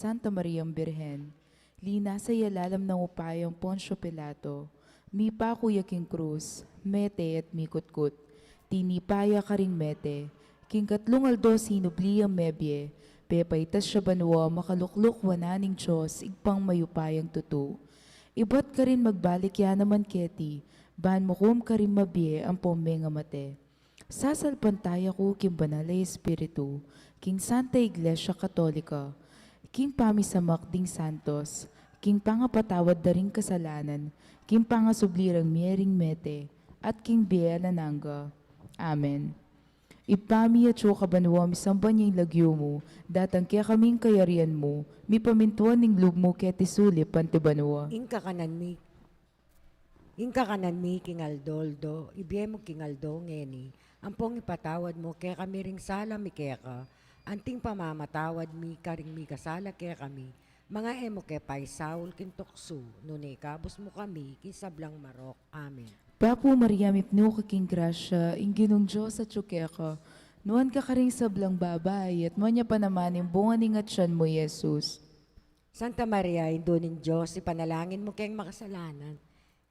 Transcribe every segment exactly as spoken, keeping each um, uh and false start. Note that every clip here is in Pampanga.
Santa Mariang Birhen, linasa ya lalam nang upaya nang Poncio Pilato, mipaku ya king krus, mete at mikutkut. Tinipa ya karing mete, king katlung aldo sinubli yang mebie, pepaitas ya banua, makalukluk wanan ning Dios, Ibpang mayupayang tutu. Ibat karin magbalik ya naman keti, ban mukum karing mabie ampong mengamate. Sasalpantaya ku king Banal a Espiritu, king Santa Iglesia Katolika, king pamisamak ding santos, king pangapatawad da ring kasalanan, king pangasubli rang mie ring mete, at king bie alang angga. Amen. Ibpa mi, atsu ka banua, misamban ya ing lagyu mu, datang kekami ing kayarian mu, mipamintuan ing lub mu keti sulip anti banua. Ing kakanan mi Ing kakanan mi king aldo-aldo, ibie mu king aldo ngeni, ampong ipatawad mu kekami ring sala mi keka, anting pamamatawad mi karing mikasala kekami, manga e mu ke paisaul king tuksu, nune ikabus mu kami king sablang marok. Amen. Bapu Maria, mipnu ka king grasya, ing Ginung Dios atyu keka, nuan ka karing sablang babai, at nuan ya pa naman ing bunga ning atyan mu, Jesus. Santa Maria, Indu ning Dios, ipanalangin mu keng makasalanan,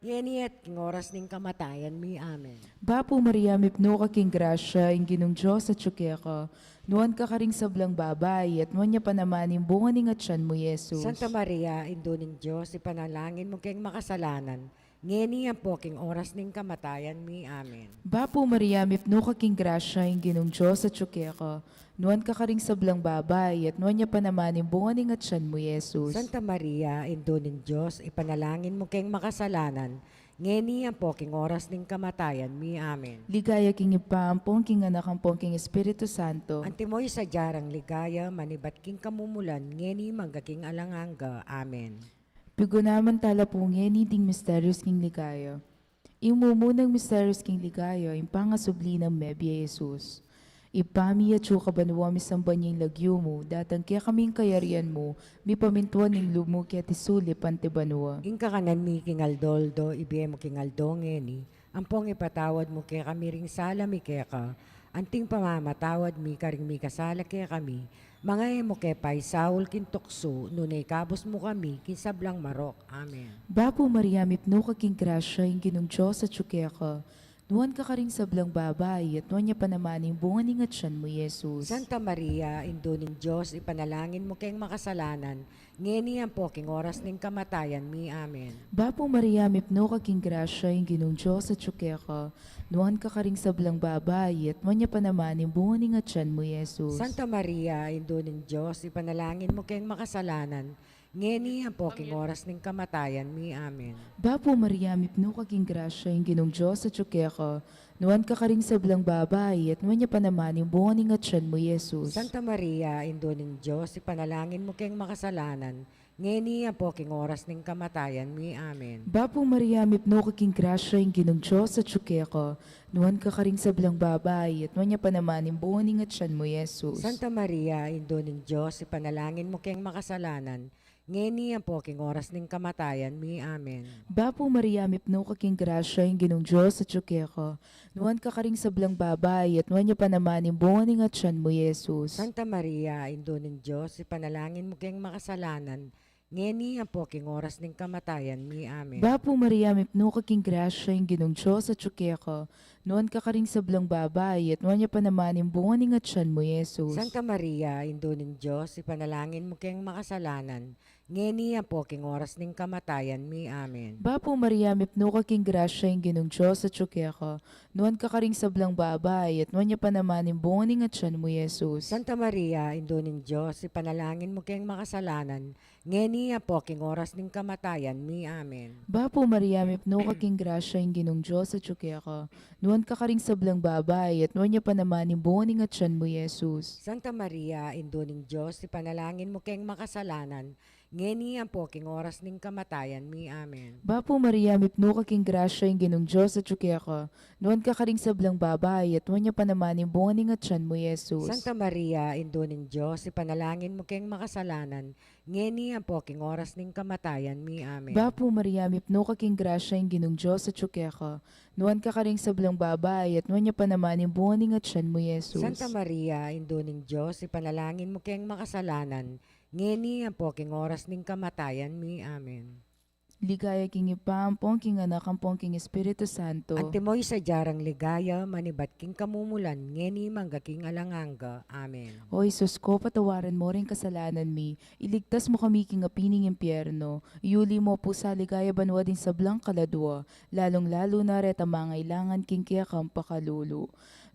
ngeni at king oras ning kamatayan mi. Amen. Bapu Maria, mipnu ka king grasya, ing Ginung Dios atyu keka, nuan ka karing sablang babai, at nuan ya pa naman ing bunga ning atyan mu, Jesus. Santa Maria, Indu ning Dios, ipanalangin mu keng makasalanan, ngeni ampo king oras ning kamatayan mi. Amen. Bapu Maria, mipnu ka king grasya, ing Ginung Dios atyu keka, nuan ka karing sablang babai, at nuan ya pa naman ing bunga ning atyan mu, Jesus. Santa Maria, Indu ning Dios, ipanalangin mu keng makasalanan, ngeni ampo king oras ning kamatayan mi. Amen. Ligaya king Ibpa, ampong king Anak, ampong king Espiritu Santo. Antimo ing sadya rang ligaya, manibat king kamumulan, ngeni mangga king alang angga. Amen. Pigunaman tala pu ngeni ding misterios king ligaya. Ing mumunang misterios king ligaya, ing pangasubli nang mebie Jesus. Ibpa mi, atyu ka banua, misamban ya ing lagyu mu, datang kekami ing kayarian mu, mipamintuan ing lub mu keti sulip anti banua. Ing kakanan mi king aldo-aldo, ibie mu king aldo ngeni, ampong ipatawad mu kekami ring sala mi keka, anting pamamatawad mi karing mikasala kekami, manga e mu ke paisaul king tuksu, nune ikabus mu kami king sablang marok. Amen. Bapu Maria, mipnu ka king grasya, ing Ginung Dios atyu keka, nuan ka karing sablang babai, at nuan ya pa naman ing bunga ning atyan mu, Jesus. Santa Maria, Indu ning Dios, ipanalangin mu keng makasalanan, ngeni ampo king oras ning kamatayan mi. Amen. Bapu Maria, mipnu ka king grasya, ing Ginung Dios atyu keka, nuan ka karing sablang babai, at nuan ya pa naman ing bunga ning atyan mu, Jesus. Santa Maria, Indu ning Dios, ipanalangin mu keng makasalanan, ngeni ampo king oras ning kamatayan mi. Amen. Bapu Maria, mipnu ka king grasya, ing Ginung Dios atyu keka, nuan ka karing sablang babai, at nuan ya pa naman ing bunga ning atyan mu, Jesus. Santa Maria, Indu ning Dios, ipanalangin mu keng makasalanan, ngeni ampo king oras ning kamatayan mi. Amen. Bapu Maria, mipnu ka king grasya, ing Ginung Dios atyu keka, nuan ka karing sablang babai, at nuan ya pa naman ing bunga ning atyan mu, Jesus. Santa Maria, Indu ning Dios, ipanalangin mu keng makasalanan, ngeni ampo king oras ning kamatayan mi. Amen. Bapu Maria, mipnu ka king grasya, ing Ginung Dios atyu keka, nuan ka karing sablang babai, at nuan ya pa naman ing bunga ning atyan mu, Jesus. Santa Maria, Indu ning Dios, ipanalangin mu keng makasalanan, ngeni ampo king oras ning kamatayan mi. Amen. Bapu Maria, mipnu ka king grasya, ing Ginung Dios atyu keka, nuan ka karing sablang babai, at nuan ya pa naman ing bunga ning atyan mu, Jesus. Santa Maria, Indu ning Dios, ipanalangin mu keng makasalanan, ngeni ampo king oras ning kamatayan mi. Amen. Bapu Maria, mipnu ka king grasya, ing Ginung Dios atyu keka, nuan ka karing sablang babai, at nuan ya pa naman ing bunga ning atyan mu, Jesus. Santa Maria, Indu ning Dios, ipanalangin mu keng makasalanan, ngeni ampo king oras ning kamatayan mi. Amen. Bapu Maria, mipnu ka king grasya, ing Ginung Dios atyu keka, nuan ka karing sablang babai, at nuan ya pa naman ing bunga ning atyan mu, Jesus. Santa Maria, Indu ning Dios, ipanalangin mu keng makasalanan, ngeni ampo king oras ning kamatayan mi. Amen. Bapu Maria, mipnu ka king grasya, ing Ginung Dios atyu keka, nuan ka karing sablang babai, at nuan ya pa naman ing bunga ning atyan mu, Jesus. Santa Maria, Indu ning Dios, ipanalangin mu keng makasalanan, ngeni ampo king oras ning kamatayan mi. Amen. Bapu Maria, mipnu ka king grasya, ing Ginung Dios atyu keka, nuan ka karing sablang babai, at nuan ya pa naman ing bunga ning atyan mu, Jesus. Santa Maria, Indu ning Dios, ipanalangin mu keng makasalanan, ngeni ampong king oras ning kamatayan mi. Amen. Ligaya king Ibpa, ampong king Anak, ampong king Espiritu Santo. Antimo ing sadya rang ligaya, manibat king kamumulan, ngeni mangga king alang angga. Amen. O Jesus ko, patawaran mo ring kasalanan mi, iligtas mo kami king api ning impyerno, iyuli mo pu sa ligaya banua ding sablang kaladua, lalung-lalu na retang mangailangan king kekang pakalulu.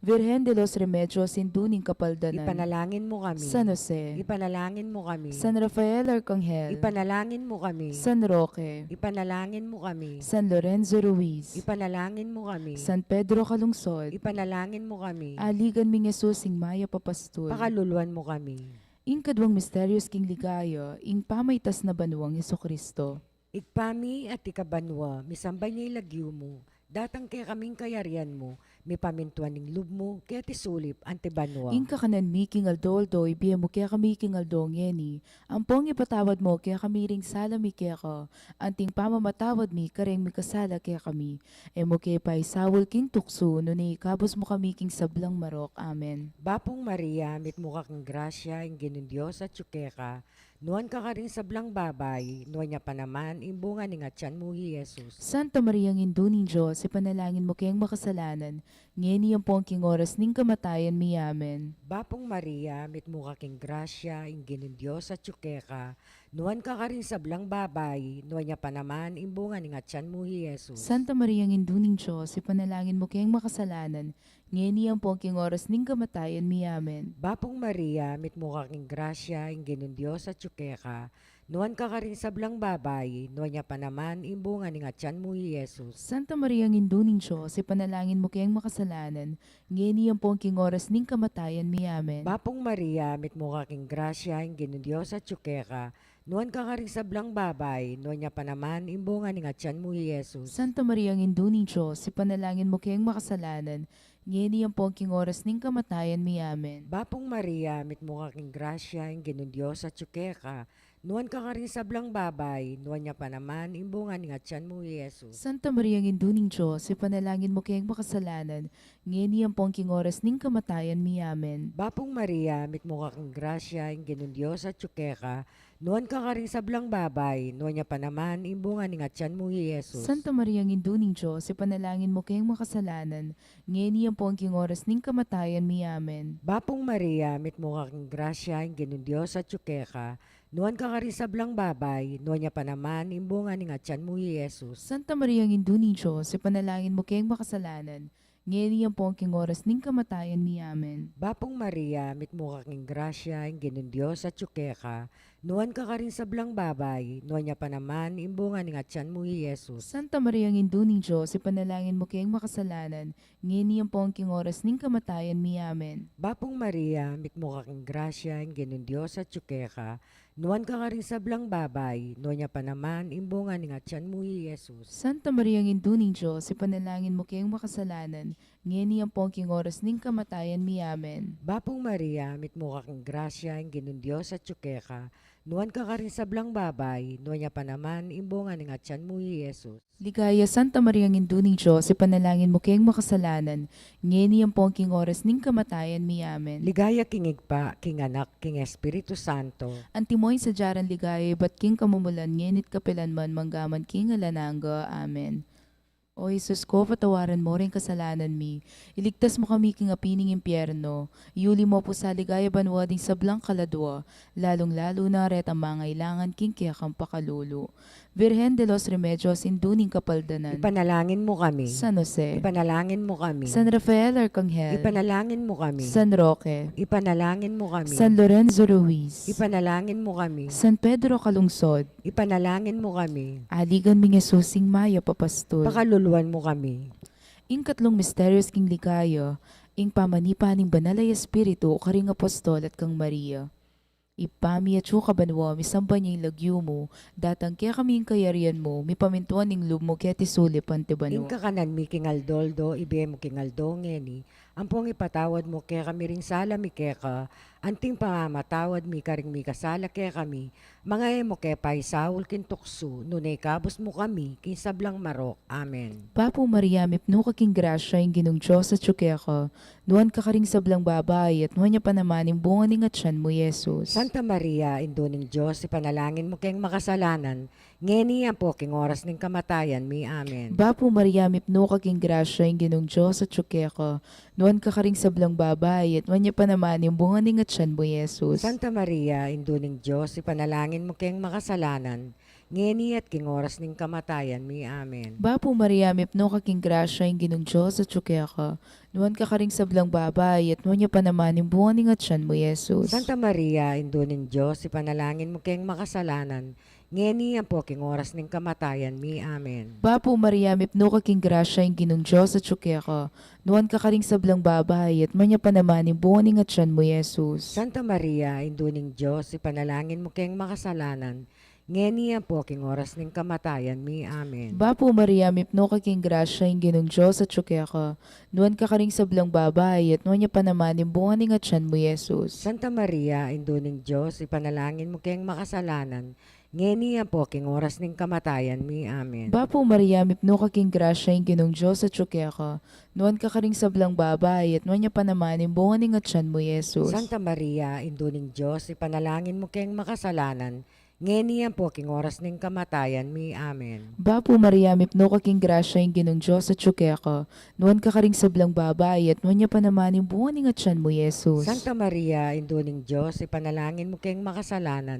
Virgen de los Remedios, Indu ning Kapaldanan. Ipanalangin mo kami. San Jose. Ipanalangin mo kami. San Rafael Arcangel. Ipanalangin mo kami. San Roque. Ipanalangin mo kami. San Lorenzo Ruiz. Ipanalangin mo kami. San Pedro Calungsod. Ipanalangin mo kami. Aligan ming Jesus, ing mayap a pastul. Pakaluluan mo kami. Ing kaduang misteryus king ligaya, ing pamaitas na banuang Jesucristo. Ibpa mi, atiu ka banua, misamban ya ing lagyu mu, datang kekami ing kayarian mu, mipamintuan ing lub mu, keti sulip anti banua. Ing kakanan mi king aldo-aldo ibie mu kekami king aldo ngeni, ampong ipatawad mu kekami ring sala mi keka, anti ing pamamatawad mi kareng mikasala kekami. E mu ke paisaul king tuksu, nune ikabus mu kami king sablang marok. Amen. Bapung Maria, mitmu ka king grasya, ing Ginung Dios atyu keka, nuan ka karing sablang babai, nuan ya pa naman ing bunga ning atian mu, i Jesus. Santa Maria, Indu ning Dios, ipanalangin mu keng makasalanan, ngeni ampong king oras ning kamatayan mi. Amen. Bapung Maria, mitmu ka king grasya, ing Ginung Dios atyu keka, nuan ka karing sablang babai, nuan ya pa naman ing bunga ning atian mu, i Jesus. Santa Maria, Indu ning Dios, ipanalangin mu keng makasalanan, ngeni ampong king oras ning kamatayan mi. Amen. Bapung Maria, mitmu ka king grasya, ing Ginung Dios atyu keka, nuan ka karing sablang babai, nuan ya pa naman ing bunga ning atian mu, i Jesus. Santa Maria, Indu ning Dios, ipanalangin mu keng makasalanan, ngeni ampong king oras ning kamatayan mi. Amen. Bapung Maria, mitmu ka king grasya, ing Ginung Dios atyu keka, nuan ka karing sablang babai, nuan ya pa naman ing bunga ning atian mu, i Jesus. Santa Maria, Indu ning Dios, ipanalangin mu keng makasalanan, ngeni ampong king oras ning kamatayan mi. Amen. Bapung Maria, mitmu ka king grasya, ing Ginung Dios atyu keka, nuan ka karing sablang babai, nuan ya pa naman ing bunga ning atian mu, i Jesus. Santa Maria, Indu ning Dios, ipanalangin mu keng makasalanan, ngeni ampong king oras ning kamatayan mi. Amen. Bapung Maria, mitmu ka king grasya, ing Ginung Dios atyu keka, nuan ka karing sablang babai, nuan ya pa naman ing bunga ning atian mu, i Jesus. Santa Maria, Indu ning Dios, ipanalangin mu keng makasalanan, ngeni ampong king oras ning kamatayan mi. Amen. Bapung Maria, mitmu ka king grasya, ing Ginung Dios atyu keka, nuan ka karing sablang babai, nuan ya pa naman ing bunga ning atian mu, i Jesus. Santa Maria, Indu ning Dios, ipanalangin mu keng makasalanan, ngeni ampong king oras ning kamatayan mi. Amen. Bapung Maria, mitmu ka king grasya, ing Ginung Dios atyu keka, nuan ka karing sablang babai, nuan ya pa naman ing bunga ning atian mu, i Jesus. Santa Maria, Indu ning Dios, ipanalangin mu keng makasalanan, ngeni ampong king oras ning kamatayan mi. Amen. Bapung Maria, mitmu ka king grasya, ing Ginung Dios atyu keka, nuan ka karing sablang babai, nuan ya pa naman ing bunga ning atian mu, i Jesus. Santa Maria, Indu ning Dios, ipanalangin mu keng makasalanan, ngeni ampong king oras ning kamatayan mi. Amen. Bapung Maria, mitmu ka king grasya, ing Ginung Dios atyu keka, nuan ka karing sablang babai, nuan ya pa naman ing bunga ning atian mu, i Jesus. Ligaya, Santa Maria, Indu ning Dios, ipanalangin mu keng makasalanan, ngeni ampong king oras ning kamatayan mi. Amen. Ligaya king Ibpa, king Anak, king Espiritu Santo. Antimo ing sadya rang ligaya ibat king kamumulan, ngeni't kapilan man, mangga man king alang angga. Amen. O Jesus ko, patawaran mo ring kasalanan mi, iligtas mo kami king api ning impyerno, iyuli mo pu sa ligaya banua ding sablang kaladua, lalung-lalu na retang mangailangan king kekang pakalulu. Virgen de los Remedios, Indu ning Kapaldanan. Ipanalangin mo kami. San Jose. Ipanalangin mo kami. San Rafael Arcangel. Ipanalangin mo kami. San Roque. Ipanalangin mo kami. San Lorenzo Ruiz. Ipanalangin mo kami. San Pedro Calungsod. Ipanalangin mo kami. Aligan ming Jesus, ing mayap a pastul. Pakaluluan mo kami. Ing katlung misteryus king ligaya, ing pamanipa ning Banal a Espiritu karing apostol at kang Maria. Ibpa mi, atsu ka banua, misamban ya ing lagyu mu, datang kekami ing kayarian mu, mipamintuan ing lub mu keti sulip anti banua. Ing kakanan mi king aldo-aldo ibie mu king aldo ngeni, Ampong ipatawad mu kekami ring sala mi keka, anting pamamatawad mi karing mikasala kekami, manga e mu ke paisaul king tuksu, nune ikabus mu kami king sablang marok. Amen. Bapu Maria, mipnu ka king grasya, ing Ginung Dios atyu keka, nuan ka karing sablang babai, at nuan ya pa naman ing bunga ning atyan mu, Jesus. Santa Maria, Indu ning Dios, ipanalangin mu keng makasalanan, ngeni ampo king oras ning kamatayan mi. Amen. Bapu Maria, mipnu ka king grasya, ing Ginung Dios atyu keka, nuan ka karing sablang babai, at nuan ya pa naman ing bunga ning atyan mu, Jesus. Santa Maria, Indu ning Dios, ipanalangin mu keng makasalanan, ngeni at king oras ning kamatayan mi. Amen. Bapu Maria, mipnu ka king grasya, ing Ginung Dios atyu keka, nuan ka karing sablang babai, at nuan ya pa naman ing bunga ning atyan mu, Jesus. Santa Maria, Indu ning Dios, ipanalangin mu keng makasalanan, ngeni ampo king oras ning kamatayan mi. Amen. Bapu Maria, mipnu ka king grasya, ing Ginung Dios atyu keka, nuan ka karing sablang babai, at nuan ya pa naman ing bunga ning atyan mu, Jesus. Santa Maria, Indu ning Dios, ipanalangin mu keng makasalanan, ngeni ampo king oras ning kamatayan mi. Amen. Bapu Maria, mipnu ka king grasya, ing Ginung Dios atyu keka, nuan ka karing sablang babai, at nuan ya pa naman ing bunga ning atyan mu, Jesus. Santa Maria, Indu ning Dios, ipanalangin mu keng makasalanan, ngeni ampo king oras ning kamatayan mi. Amen. Bapu Maria, mipnu ka king grasya, ing Ginung Dios atyu keka, nuan ka karing sablang babai, at nuan ya pa naman ing bunga ning atyan mu, Jesus. Santa Maria, Indu ning Dios, ipanalangin mu keng makasalanan, ngeni ampo king oras ning kamatayan mi. Amen. Bapu Maria, mipnu ka king grasya, ing Ginung Dios atyu keka, nuan ka karing sablang babai, at nuan ya pa naman ing bunga ning atyan mu, Jesus. Santa Maria, Indu ning Dios, ipanalangin mu keng makasalanan,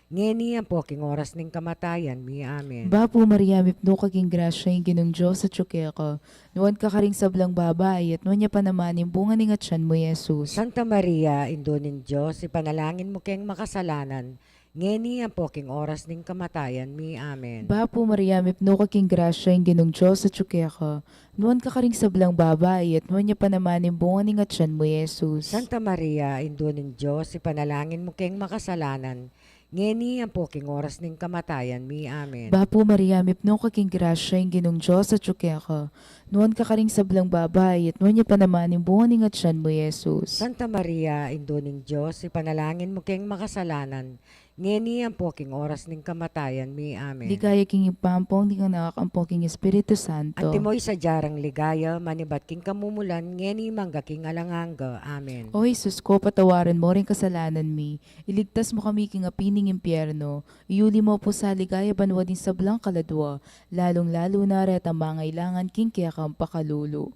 ngeni ampo king oras ning kamatayan mi. Amen. Bapu Maria, mipnu ka king grasya, ing Ginung Dios atyu keka, nuan ka karing sablang babai, at nuan ya pa naman ing bunga ning atyan mu, Jesus. Santa Maria, Indu ning Dios, ipanalangin mu keng makasalanan, ngeni ampo king oras ning kamatayan mi. Amen. Bapu Maria, mipnu ka king grasya, ing Ginung Dios atyu keka, nuan ka karing sablang babai, at nuan ya pa naman ing bunga ning atyan mu, Jesus. Santa Maria, Indu ning Dios, ipanalangin mu keng makasalanan, ngeni ampo king oras ning kamatayan mi. Amen. Bapu Maria, mipnu ka king grasya, ing Ginung Dios atyu keka, nuan ka karing sablang babai, at nuan ya pa naman ing bunga ning atyan mu, Jesus. Santa Maria, Indu ning Dios, ipanalangin mu keng makasalanan, ngeni ampo king oras ning kamatayan mi. Amen. Ligaya king Ibpa, ampong king Anak, ampong king Espiritu Santo. Antimo ing sadya rang ligaya, manibat king kamumulan, ngeni mangga king alang angga. Amen. O Jesus ku, patawaran mu ring kasalanan mi, iligtas mu kami king api ning impyerno, iyuli mu pu sa ligaya banua ding sablang kaladua, lalung-lalu na retang mangailangan king kekang pakalulu.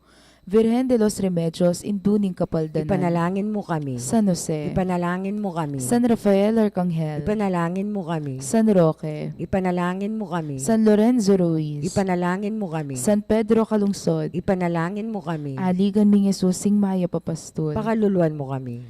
Virgen de los Remedios, Indu ning Kapaldanan. Ipanalangin mu kami. San Jose. Ipanalangin mu kami. San Rafael Arcangel. Ipanalangin mu kami. San Roque. Ipanalangin mu kami. San Lorenzo Ruiz. Ipanalangin mu kami. San Pedro Calungsod. Ipanalangin mu kami. Aligan ming Jesus, ing mayap a pastul. Pakaluluan mu kami.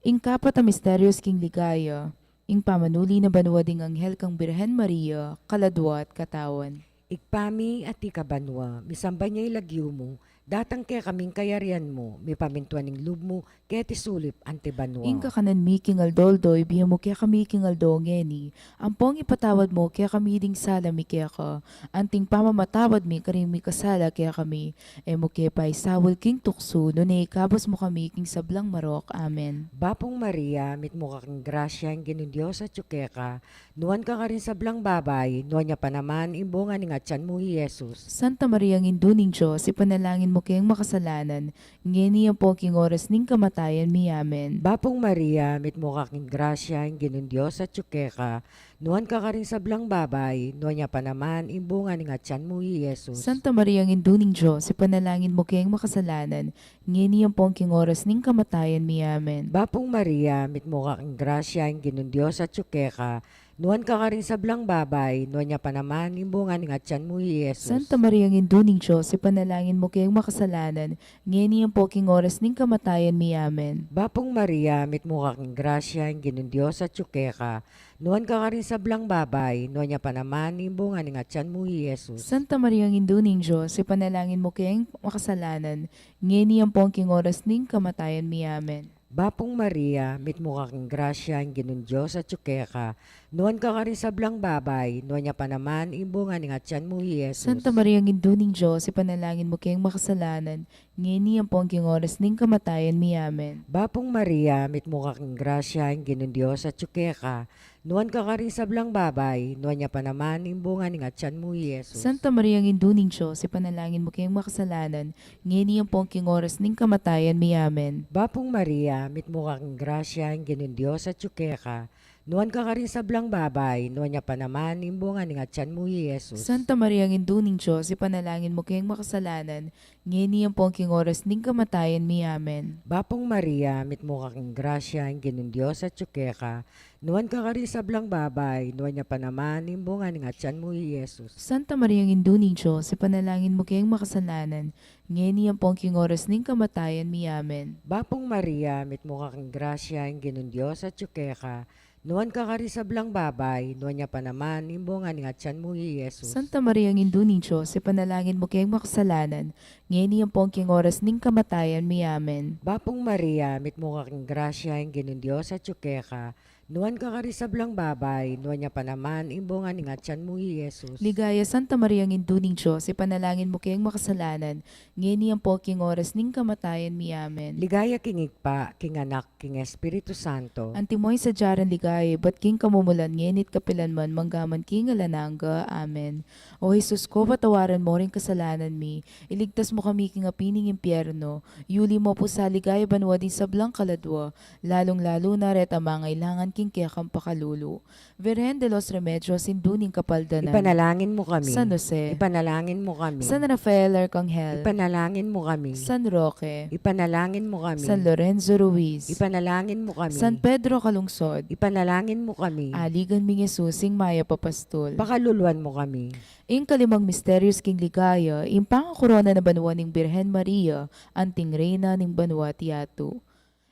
Ing kapat a misteryos king ligaya, ing pamanuli na banua ding anghel kang Birhen Maria, kaladua at katawan. Ibpa mi, atiu ka banua, misamban ya ing lagyu mu, datang kekami ing kayarian mu, mipamintuan ing lub mu, keti sulip anti banua. Ing kakanan mi king aldo-aldo, ibie mu kekami king aldo ngeni, ampong ipatawad mu kekami ding sala mi keka, anting pamamatawad mi karing mikasala kekami, e mu ke paisaul king tuksu, nune ikabus mu kami king sablang marok. Amen. Bapu Maria, mitmu ka king grasya, ing Ginung Dios atyu keka, nuan ka karing sablang babai, nuan ya pa naman ing bunga ning atyan mu, i Jesus. Santa Maria, Indu ning Dios, ipanalangin mu keng makasalanan, ngeni ampo king oras ning kamatayan mi. Amen. Bapu Maria, mitmu ka king grasya, ing Ginung Dios atyu keka, nuan ka karing sablang babai, nuan ya pa naman ing bunga ning atyan mu, i Jesus. Santa Maria, Indu ning Dios, ipanalangin mu keng makasalanan, ngeni ampo king oras ning kamatayan mi. Amen. Bapu Maria, mitmu ka king grasya, ing Ginung Dios atyu keka, nuan ka karing sablang babai, nuan ya pa naman ing bunga ning atyan mu, i Jesus. Santa Maria, Indu ning Dios, ipanalangin mu keng makasalanan, ngeni ampo king oras ning kamatayan mi. Amen. Bapu Maria, mitmu ka king grasya, ing Ginung Dios atyu keka, nuan ka karing sablang babai, nuan ya pa naman ing bunga ning atyan mu, i Jesus. Santa Maria, Indu ning Dios, ipanalangin mu keng makasalanan, ngeni ampo king oras ning kamatayan mi. Amen. Bapung Maria, mitmu ka king grasya, ing Ginung Dios atyu keka, nuan ka karing sablang babai, nuan ya pa naman ing bunga ning atyan mu, i Jesus. Santa Maria, Indu ning Dios, ipanalangin mu keng makasalanan, ngeni ampong king oras ning kamatayan mi. Amen. Bapung Maria, mitmu ka king grasya, ing Ginung Dios atyu keka, nuan ka karing sablang babai, nuan ya pa naman ing bunga ning atyan mu, i Jesus. Santa Maria, Indu ning Dios, ipanalangin mu keng makasalanan, ngeni ampong king oras ning kamatayan mi. Amen. Bapung Maria, mitmu ka king grasya, ing Ginung Dios atyu keka, nuan ka karing sablang babai, nuan ya pa naman ing bunga ning atyan mu, i Jesus. Santa Maria, Indu ning Dios, ipanalangin mu keng makasalanan, ngeni ampong king oras ning kamatayan mi. Amen. Bapung Maria, mitmu ka king grasya, ing Ginung Dios atyu keka, nuan ka karing sablang babai, nuan ya pa naman ing bunga ning atyan mu, i Jesus. Santa Maria, Indu ning Dios, ipanalangin mu keng makasalanan, ngeni ampong king oras ning kamatayan mi. Amen. Bapung Maria, mitmu ka king grasya, ing Ginung Dios atyu keka, nuan ka karing sablang babai, nuan ya pa naman ing bunga ning atyan mu, i Jesus. Santa Maria, Indu ning Dios, ipanalangin mu keng makasalanan, ngeni ampong king oras ning kamatayan mi. Amen. Bapung Maria, mitmu ka king grasya, ing Ginung Dios atyu keka, nuan ka karing sablang babai, nuan ya pa naman ing bunga ning atyan mu, i Jesus. Ligaya, Santa Maria, Indu ning Dios, ipanalangin mu keng makasalanan, ngeni ampong king oras ning kamatayan mi. Amen. Ligaya king Ibpa, king Anak, king Espiritu Santo. Antimo ing sadya rang ligaya, ibat king kamumulan, ngeni at kapilan man, mangga man king alang angga. Amen. O Jesus ko, patawaran mo ring kasalanan mi, iligtas mu kami king api ning impyerno, yuli mu pu sa ligaya banua ding sablang kaladua, lalung-lalu na retang mangailangan king kekang pakalulu. Virgen de los Remedios, Indu ning Kapaldanan. Ipanalangin mu kami. San Jose. Ipanalangin mu kami. San Rafael Arcangel. Ipanalangin mu kami. San Roque. Ipanalangin mu kami. San Lorenzo Ruiz. Ipanalangin mu kami. San Pedro Calungsod. Ipanalangin mu kami. Aligan ming Jesus, ing mayap a pastul. Pakaluluan mu kami. Ing kalimang misterios king ligaya, ing pangakorona na banua ning Birhen Maria, anting Reyna ning banua at yatu.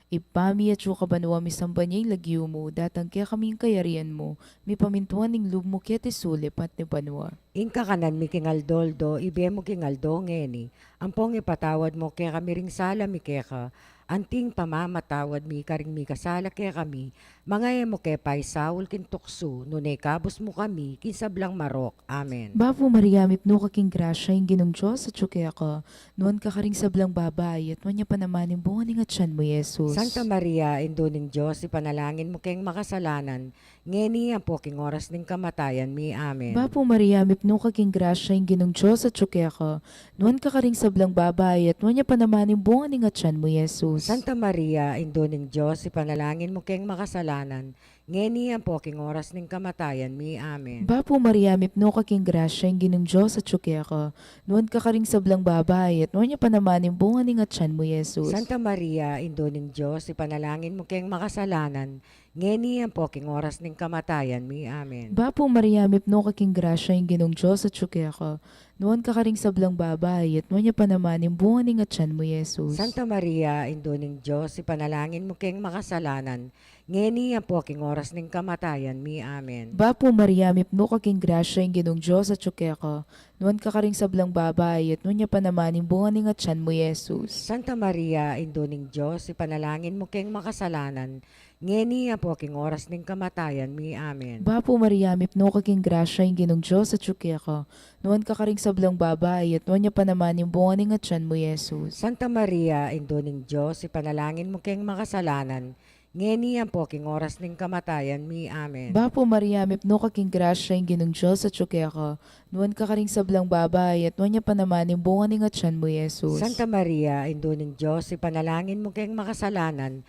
Ibpa mi, atsu ka banua, misamban ya ing lagyu mu, datang kekami ing kayarian mu, mipamintuan ing lub mu keti sulip anti banua. Ing kakanan mi king aldo-aldo, ibie mu king aldo ngeni, ampong ipatawad mu kekami ring sala mi keka, anting pamamatawad mi karing mikasala kekami, manga e mu ke paisaul king tuksu, nune ikabus mu kami king sablang marok. Amen. Bapu Maria, mipnu ka king grasya, ing Ginung Dios atsu keka, nuan ka karing sablang babai, at nuan ya pa naman ing bunga ning atyan mu, i Jesus. Santa Maria, Indu ning Dios, ipanalangin mu keng makasalanan, ngeni ampo king oras ning kamatayan mi. Amen. Bapu Maria, mipnu ka king grasya, ing Ginung Dios atsu keka, nuan ka karing sablang babai, at nuan ya pa naman ing bunga ning atyan mu, i Jesus. Santa Maria, Indu ning Dios, ipanalangin mu keng makasalanan, ngeni ampo king oras ning kamatayan mi. Amen. Bapu Maria, mipnu ka king grasya, ing Ginung Dios atsu keka, nuan ka karing sablang babai, at nuan ya pa naman ing bunga ning atyan mu, i Jesus. Santa Maria, Indu ning Dios, ipanalangin mu keng makasalanan, ngeni ampo king oras ning kamatayan mi. Amen. Bapu Maria, mipnu ka king grasya, ing Ginung Dios atsu keka, nuan ka karing sablang babai, at nuan ya pa naman ing bunga ning atyan mu, i Jesus. Santa Maria, Indu ning Dios, ipanalangin mu keng makasalanan, ngeni ampo king oras ning kamatayan mi. Amen. Bapu Maria, mipnu ka king grasya, ing Ginung Dios atsu keka, nuan ka karing sablang babai, at nuan ya pa naman ing bunga ning atyan mu, i Jesus. Santa Maria, Indu ning Dios, ipanalangin mu keng makasalanan, ngeni ampo king oras ning kamatayan mi. Amen. Bapu Maria, mipnu ka king grasya, ing Ginung Dios atsu keka, nuan ka karing sablang babai, at nuan ya pa naman ing bunga ning atyan mu, i Jesus. Santa Maria, Indu ning Dios, ipanalangin mu keng makasalanan, ngeni ampo king oras ning kamatayan mi. Amen. Bapu Maria, mipnu ka king grasya, ing Ginung Dios atsu keka, nuan ka karing sablang babai, at nuan ya pa naman ing bunga ning atyan mu, i Jesus. Santa Maria, Indu ning Dios, ipanalangin mu keng makasalanan,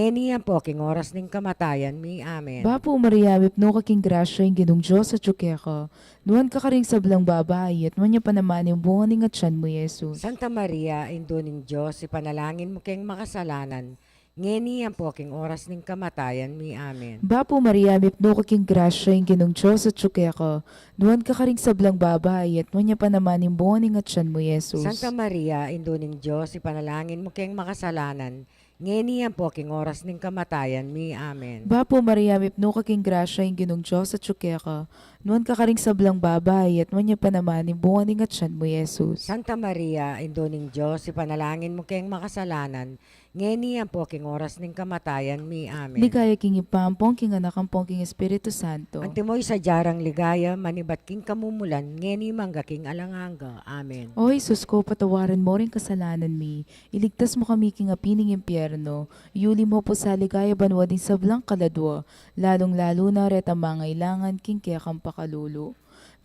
ngeni ampo king oras ning kamatayan mi. Amen. Bapu Maria, mipnu ka king grasya, ing Ginung Dios atsu keka, nuan ka karing sablang babai, at nuan ya pa naman ing bunga ning atyan mu, i Jesus. Santa Maria, Indu ning Dios, ipanalangin mu keng makasalanan, ngeni ampo king oras ning kamatayan mi. Amen. Bapu Maria, mipnu ka king grasya, ing Ginung Dios atsu keka, nuan ka karing sablang babai, at nuan ya pa naman ing bunga ning atyan mu, i Jesus. Santa Maria, Indu ning Dios, ipanalangin mu keng makasalanan, ngeni ampo king oras ning kamatayan mi. Amen. Bapu Maria, mipnu ka king grasya, ing Ginung Dios atsu keka, nuan ka karing sablang babai, at nuan ya pa naman ing bunga ning atyan mu, i Jesus. Santa Maria, Indu ning Dios, ipanalangin mu keng makasalanan, ngeni ampo king oras ning kamatayan mi. Amen. Ligaya king Ibpa, ampon king Anak, ampon king Espiritu Santo. Antimo ing sadya rang ligaya, manibat king kamumulan, ngeni mangga king alang angga. Amen. O Jesus ko, patawaran mo ring kasalanan mi, iligtas mo kami king api ning impyerno, yuli mo pu sa ligaya banua ding sablang kaladua, lalung-lalu na retang mangailangan king kekang pakalulu.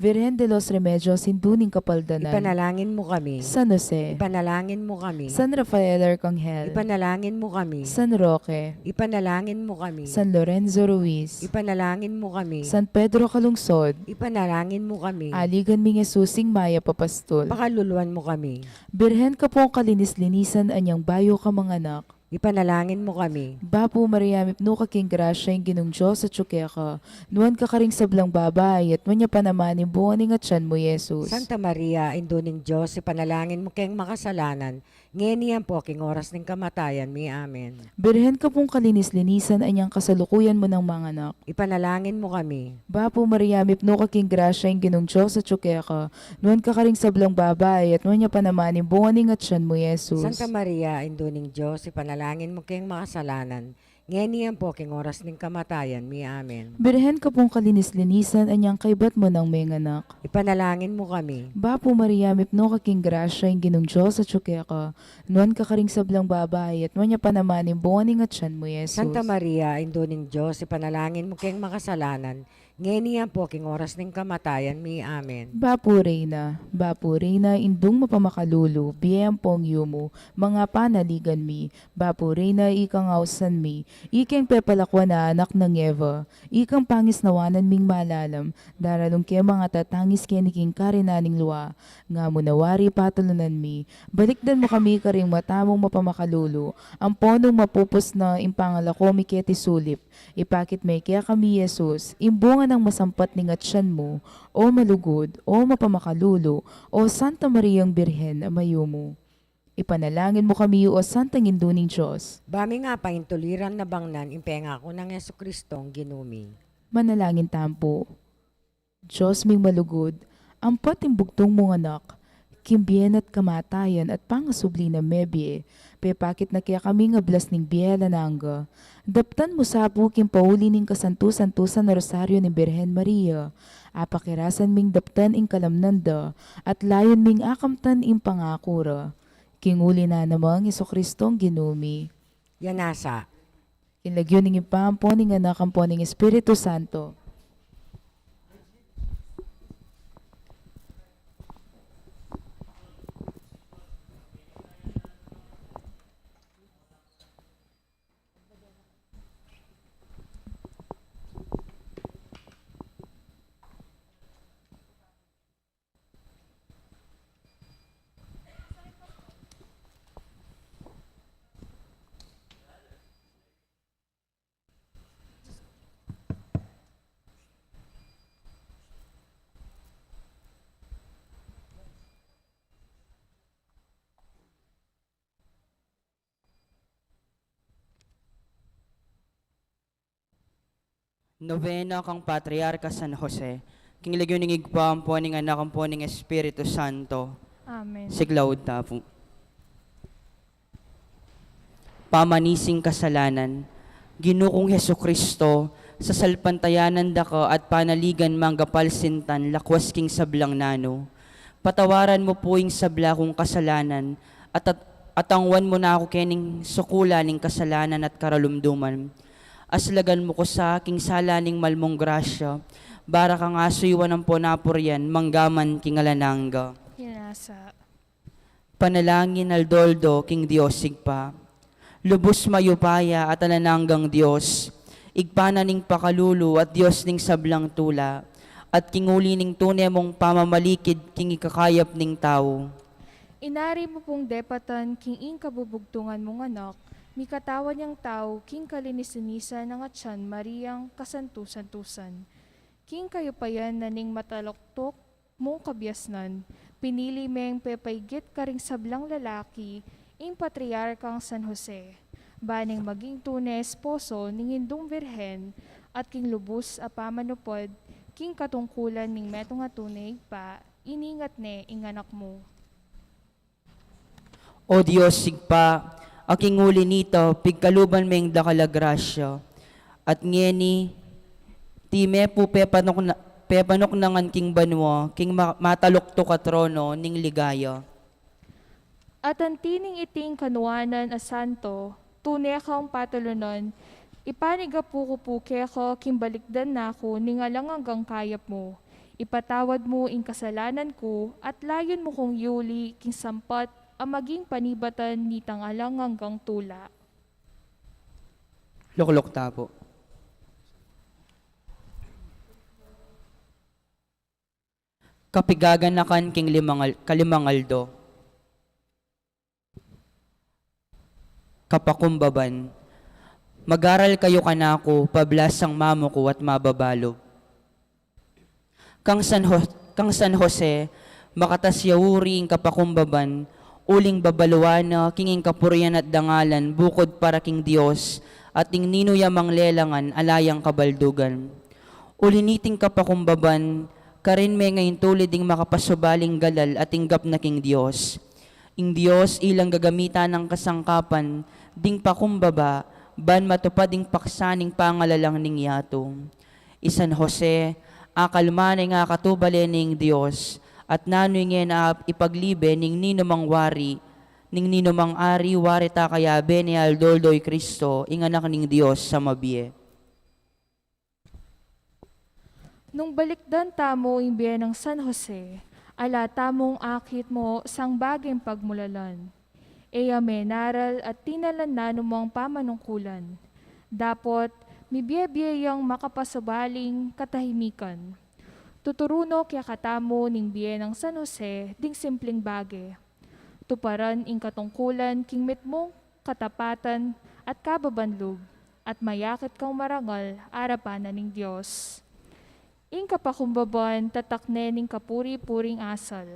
Virgen de los Remedios, Indu ning Kapaldanan. Ipanalangin mo kami. San Jose. Ipanalangin mo kami. San Rafael Arcangel. Ipanalangin mo kami. San Roque. Ipanalangin mo kami. San Lorenzo Ruiz. Ipanalangin mo kami. San Pedro Calungsod. Ipanalangin mo kami. Aligan ming Jesus ing mayap a pastul. Pakaluluan mo kami. Birhen ka pung kalinis-linisan anyang bayu ka manganak. Ipanalangin mo kami. Bapu Maria, mipnu ka king grasya, ing Ginung Dios atyu keka, nuan ka karing sablang babai, at nuan ya pa naman ing bunga ning atyan mu, Jesus. Santa Maria, Indu ning Dios, ipanalangin mo keng makasalanan, ngeni ampo king oras ning kamatayan mi. Amen. Birhen ka pung kalinis-linisan anyang kasalukuyan mu nang manganak. Ipanalangin mo kami. Bapu Maria, mipnu ka king grasya, ing Ginung Dios atyu keka, nuan ka karing sablang babai, at nuan ya pa naman ing bunga ning atyan mu, Jesus. Santa Maria, Indu ning Dios, ipanalangin mo keng makasalanan, ngeni ampo king oras ning kamatayan mi. Amen. Birhen ka pung kalinis-linisan anyang kaybat mu nang menganak. Ipanalangin mo kami. Bapu Maria, mipnu ka king grasya, ing Ginung Dios atyu keka, nuan ka karing sablang babai, at nuan ya pa naman ing bunga ning atyan mu, Jesus. Santa Maria, Indu ning Dios, ipanalangin mo keng makasalanan, ngeni ampo king oras ning kamatayan mi. Amen. Bapu Reyna, Bapu Reyna, Indung mapamakalulu, bie ampong yumu, manga panaligan mi, Bapu Reyna, ikang ausan mi, ikeng pepalakuan a anak nang Eva, ikang pangisnawanan ming malalam, daralung ke manga tatangis keni king karinan ning lua, nga mu na wari patalunan mi, balikdan mu kami karing mata mung mapamakalulu, ampon nung mapupus na ing pangalako mi keti sulip, ipakit me kekami i Jesus, ing bunga nang masampat ning atyan mu, o malugud, o mapamakalulu, o Santa Mariang Birhen a mayumu. Ipanalangin mu kami, o Santang Indu ning Dios. Ba ming apaintuliran na bangnan ing pengaku nang Jesucristong Ginu mi. Manalangin tamu pu. Dios ming malugud, ampat ing bugtung mung Anak, king bie na't kamatayan at pangasubli nang mebie, pepakit na kekami ing ablas ning bie alang angga. Daptan mu sa pu king pauli ning kasantu-santusan a Rosario ning Birhen Maria, apakirasan ming daptan ing kalamnan da, at layun ming akamtan ing pangaku ra. King uli na namang Jesucristong Ginu mi. Yan na sa. King lagyu ning Ibpa, ampo ning Anak, ampo ning Espiritu Santo. Novena kang Patriarka San Jose. King lagyu ning Ibpa, ampo ning Anak, ampo ning Espiritu Santo. Amen. Siklaud ta pu. Pamanising kasalanan. Ginu kung Jesucristo, sasalpantayanan da ka at panaligan manggapal sintan lakwas king sablang nanu. Patawaran mu pu ing sabla kung kasalanan, at, at atangwan mu na ku kening sukulan ning kasalanan at karalumduman. Aslagan mu ku sa king sala ning malmung grasya, bara kang asuyuan ampon apurian, manggaman king alang angga. Yan na sa. Panalangin aldo-aldo king Dios Ibpa. Lubus mayupaya at alang anggang Dios, Ibpa na ning pakalulu at Dios ning sablang tula, at king uli ning tune mung pamamalikid king ikakayap ning tau. Inari mu pung depatan king ing kabubugtungan mung Anak, mikatawan yang tau king kalinis-linisan nang Atyan Mariang kasantu-santusan. King kayupayan na ning mataluktuk mung kabiasnan, pinili meng pepaigit karing sablang lalaki ing Patriarkang San Jose, ba neng maging tune esposo ning Indung Birhen, at king lubus a pamanupad king katungkulan ning metung a tune, Ibpa, iningat ne ing Anak mu. O Dios Ibpa, Aking uli nita, pigkaluban me ing dakal a grasya. At ngeni, ti me pu pepanukna-, pepanuknangan king banua, king ma-, mataluktuk a trono ning ligaya. At anti ning iting kanuanan a santo, tune kang patulunan, ipanigapu ku pu keka king balikdan na ku ning alang anggang kayap mu. Ipatawad mu ing kasalanan ku, at layun mu kung yuli king sampat a maging panibatan nitang alang anggang tula. Lukluk ta pu. Kapigaganakan king limangal-, kalimangaldo. Kapakumbaban. Mag-aral kayu kanaku, pablasang mamuku at mababalub. Kang San Ho-, kang San Jose, makatas ya uri ing kapakumbaban, uling babaluan na king ing kapurian at dangalan bukud para king Dios, at ing ninu ya mang lelangan ala yang kabaldugan. Uli niting kapakumbaban, karin me ngeni tulid ing makapasubaling galal at inggap na king Dios. Ing Dios ilang gagamitan nang kasangkapan ding pakumbaba, ban matupad ing paksa ning pangalalang ning yatu. I San Jose, akalma na ing akatubale ning Dios, at nanu ing e na ipaglibe ning ninumang wari, ning ninumang ari, wari ta kayabe ne aldo-aldo i Kristo, ing Anak ning Dios a mabie. Nung balikdan tamu ing bie nang San Jose, ala tamung akit mu sang baging pagmulalan. E ya menaral at tinalan nanumang pamanungkulan. Dapot, mibie-bie yang makapasubaling katahimikan. Tuturu no kekatamu ning bie nang San Jose ding simpling bage. Tuparan ing katungkulan king mitmung katapatan at kababan lub, at mayakit kang marangal arapan na ning Dios. Ing kapakumbaban tatak ne ning kapuri-puring asal.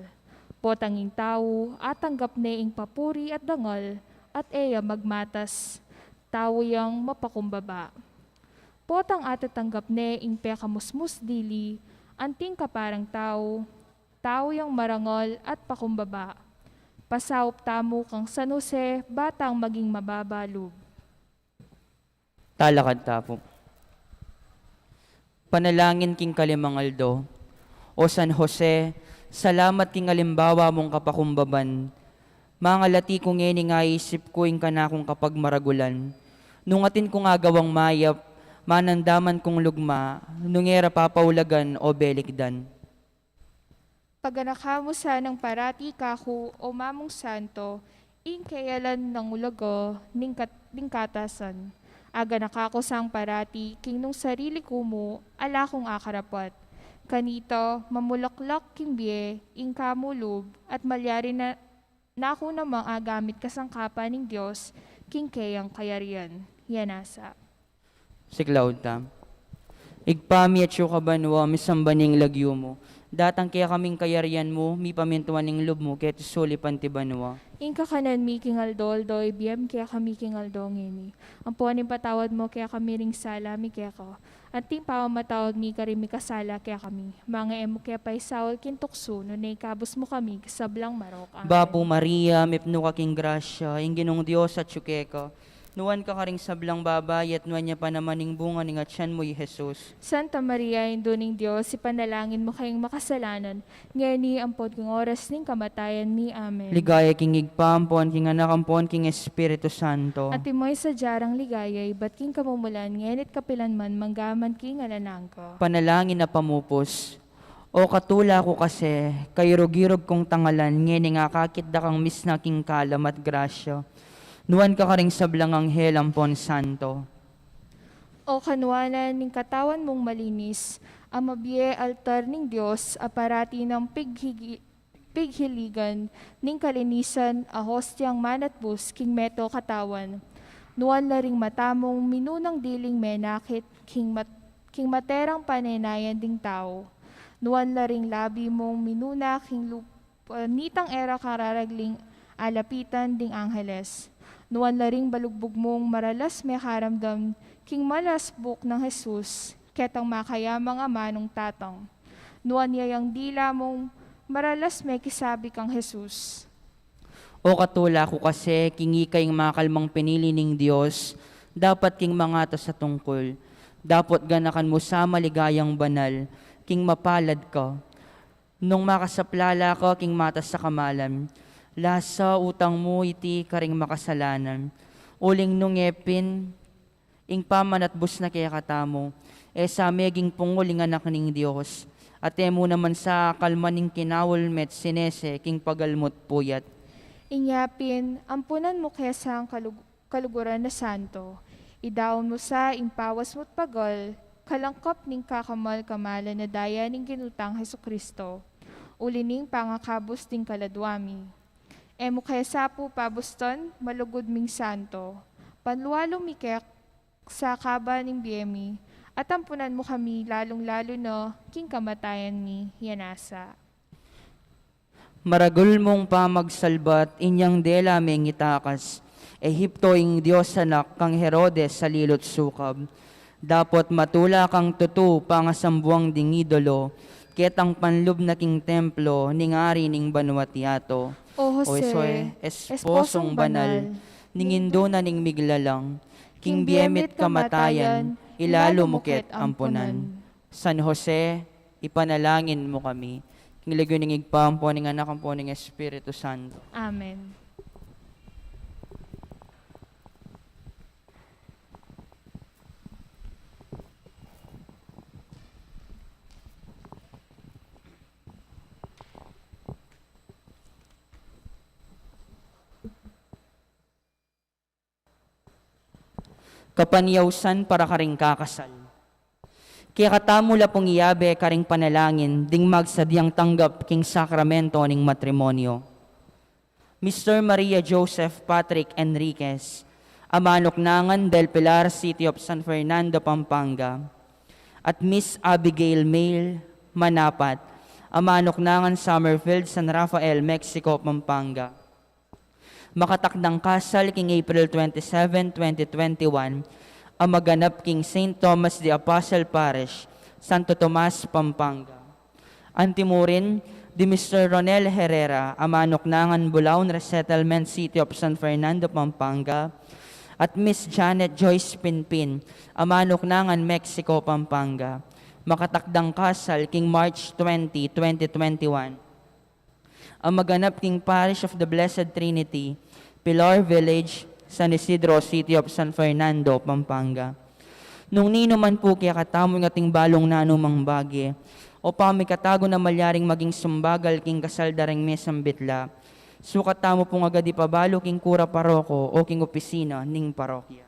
Potang ing tau atanggap ne ing papuri at dangal at e ya magmatas, tau yang mapakumbaba. Potang atatanggap ne ing pekamusmus dili, anting kaparang tau, tau yang marangal at pakumbaba. Pasaup tamu kang San Jose, batang maging mababa lub. Talakad ta pu. Panalangin king kalimang aldo. O San Jose, salamat king alimbawa mung kapakumbaban. Mangalati ku ngeni ing aisip ku ing kanakung kapagmaragulan. Nung atin kung agawang mayap, manandaman kung lugma, nung e ra papaulagan o belikdan. Paganaka mu sanang parati kaku, o Mamung Santo, ing keyalan nang ulaga ning kat-, ning katasan. Aganaka ku sang parati king nung sarili ku mu, ala kung akarapat. Kanita, mamulaklak king bie ing kamu lub, at malyari na, na ku namang agamit kasangkapan ning Dios king keyang kayarian. Yan nasa. Siklaud ta. Ibpa mi, atsu ka banua, misamban ing lagyu mu. Datang kekami ing kayarian mu, mipamintuan ing lub mu, keti sulip anti banua. Ing kakanan mi king aldo-aldo, ibie mu kekami king aldo ngeni. Ampon ipatawad mu kekami ring sala mi keka, anti ing pamamatawad mi karing mikasala kekami. Manga e mu ke paisaul king tuksu, nune ikabus mu kami king sablang marok. Amen. Bapu Maria, mipnu ka king grasya, ing Ginung Dios atsu keka. Nuan ka karing sablang babai, at nuan ya pa naman ing bunga ning atian mu, i Jesus. Santa Maria, Indu ning Dios, ipanalangin mu kaming makasalanan, ngeni ampon king oras ning kamatayan mi. Amen. Ligaya king Ibpa, ampon king Anak, ampon king Espiritu Santo. Antimo ing sadya rang ligaya, ibat king kamumulan, ngeni't kapilan man, mangga man king alang angga. Panalangin a pamupus. O katula ku kasi, kairug-irug kung tangalan, ngening akakit da kang misna king kalam at grasya. Nuan ka karing sablang anghel ampon santo. O kanuanan ning katawan mung malinis, a mabie altar ning Dios, a parati nang pighigi-, pighiligan ning kalinisan a hostiang manatbus king meto katawan. Nuan la ring mata mung minunang diling menakit king mat-, king materang panenayan ding tau. Nuan la ring labi mung minuna king lup-, nitang e ra kararagling alapitan ding angeles. Nuan la ring balugbug mung maralas mekaramdam king malasbuk nang Jesus, ketang makayamang ama nung tatang. Nuan ya yang dila mung maralas mekisabi kang Jesus. O katula ku kasi, king ika ing makalmang pinili ning Dios, dapat king mangatas a tungkul, dapot ganakan mu sa maligayang banal, king mapalad ka. Nung makasaplala ka king matas a kamalan, lasa utang mu iti karing makasalanan. Uling nung e pin ing pamanatbus na kekatamu, e sa meging pungul ing Anak ning Dios, at e mu naman sa akalman ing kinaul me't sinese king pagalmu't puyat. Inya pin, ampunan mu ke sa ing kalug- kaluguran a santo. Idaun mu sa ing pawas mu't pagul, kalangkap ning kakamal-kamalan a daya ning Ginu tang Jesucristo, uli ning pangakabus ding kaladua mi. E mu ke sa pu pabustan, malugud ming santo. Panlualu mi ke sa kaba ning bie mi, at ampunan mu kami lalung-lalu na king kamatayan mi, ya nasa. Maragul mung pamagsalbat inyang dela meng itakas Egipto ing Dios Anak kang Herodes salilu't sukab. Dapot matula kang tutu pangasambuang ding idolo, ketang panlub na king templo ning ari ning banua't yatu. O Jose, esposong banal, ning indu na ning miglalang, king bie mi't kamatayan, ilalu mu ke't ampunan. San Jose, ipanalangin mu kami. King lagyu ning Ibpa, ampo ning Anak, ampo ning Espiritu Santo. Amen. Kapanyausan para karing kakasal. Kekatamu la pung iyabe karing panalangin ding magsadyang tanggap king sakramento ning matrimonyo. Mister Maria Joseph Patrick Enriquez, a manuknangan Del Pilar, City of San Fernando, Pampanga, at Miss Abigail Mail Manapat, a manuknangan Summerfield, San Rafael, Mexico, Pampanga. Makatakdang kasal king April twenty-seven, twenty twenty-one, a maganap king Saint Thomas the Apostle Parish, Santo Tomas, Pampanga. Antimurin, di Mister Ronel Herrera, a manuknangan Bulaon Resettlement, City of San Fernando, Pampanga, at Miss Janet Joyce Pinpin, a manuknangan Mexico, Pampanga. Makatakdang kasal king March twenty, twenty twenty-one. A maganap king Parish of the Blessed Trinity, Pilar Village, San Isidro, City of San Fernando, Pampanga. Nung ninu man pu kekatamu ing ating balung nanumang bage o pamikatagun a malyaring maging sumbagal king kasal da ring mesang bitla, sukat tamu pung agad ipabalu king kura paroko o king opisina ning parokya.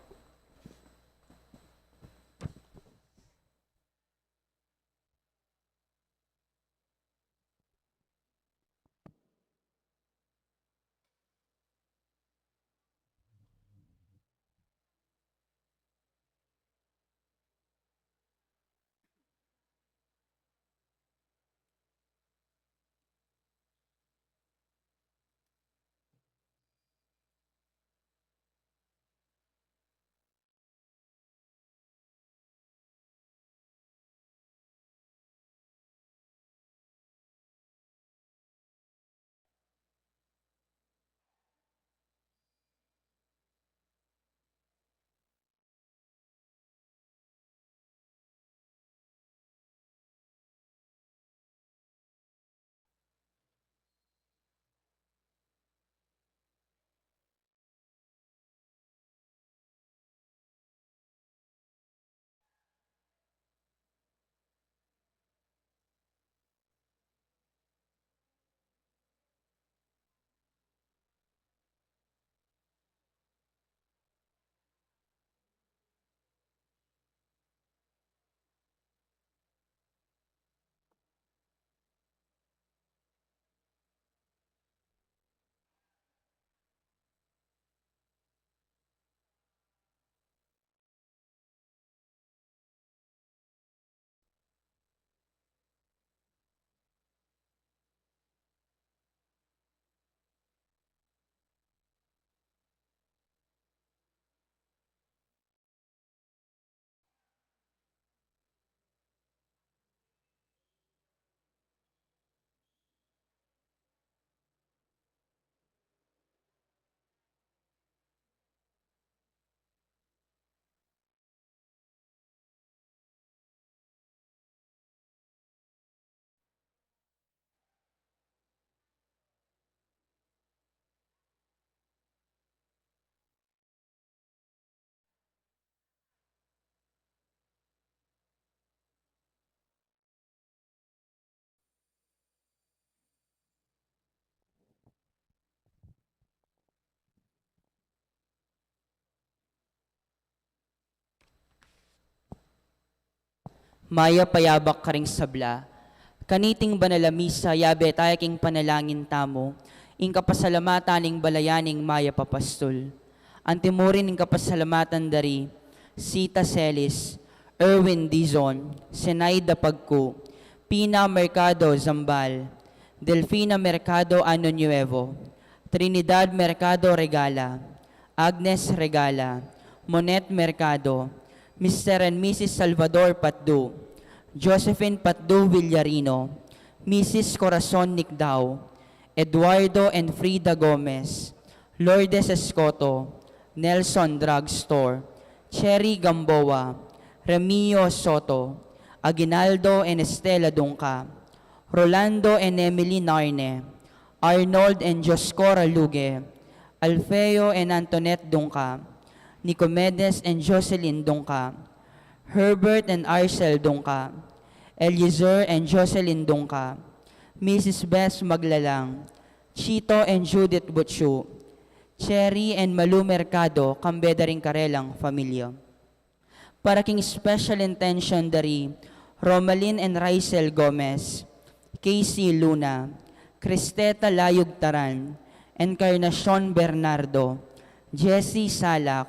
Mayap a yabak karing sabla. Kaniting banal a misa, yabe taya king panalangin tamu ing kapasalamatan ning balayan ning mayap a pastul. Antimurin ing kapasalamatan dari Sita Celis, Erwin Dizon, Senaida Pagku, Pina Mercado Zambal, Delfina Mercado Ano Nuevo, Trinidad Mercado Regala, Agnes Regala, Monet Mercado, Mister and Missus Salvador Patdu, Josephine Patdu Villarino, Missus Corazon Nicdao, Eduardo and Frida Gomez, Lourdes Escoto, Nelson Drugstore, Cherry Gamboa, Remio Soto, Aguinaldo and Estela Dungca, Rolando and Emily Narne, Arnold and Joscora Luge, Alfeo and Antoinette Dungca, Nicomedes and Jocelyn Dungca, Herbert and Arcel Dungca, Eliezer and Jocelyn Dungca, Missus Bess Maglalang, Chito and Judith Butchu, Cherry and Malu Mercado, kambe da ring karelang familia. Para king special intention dari Romalyn and Rysel Gomez, Casey Luna, Cristeta Layug Taran, Encarnacion Bernardo, Jessie Salak,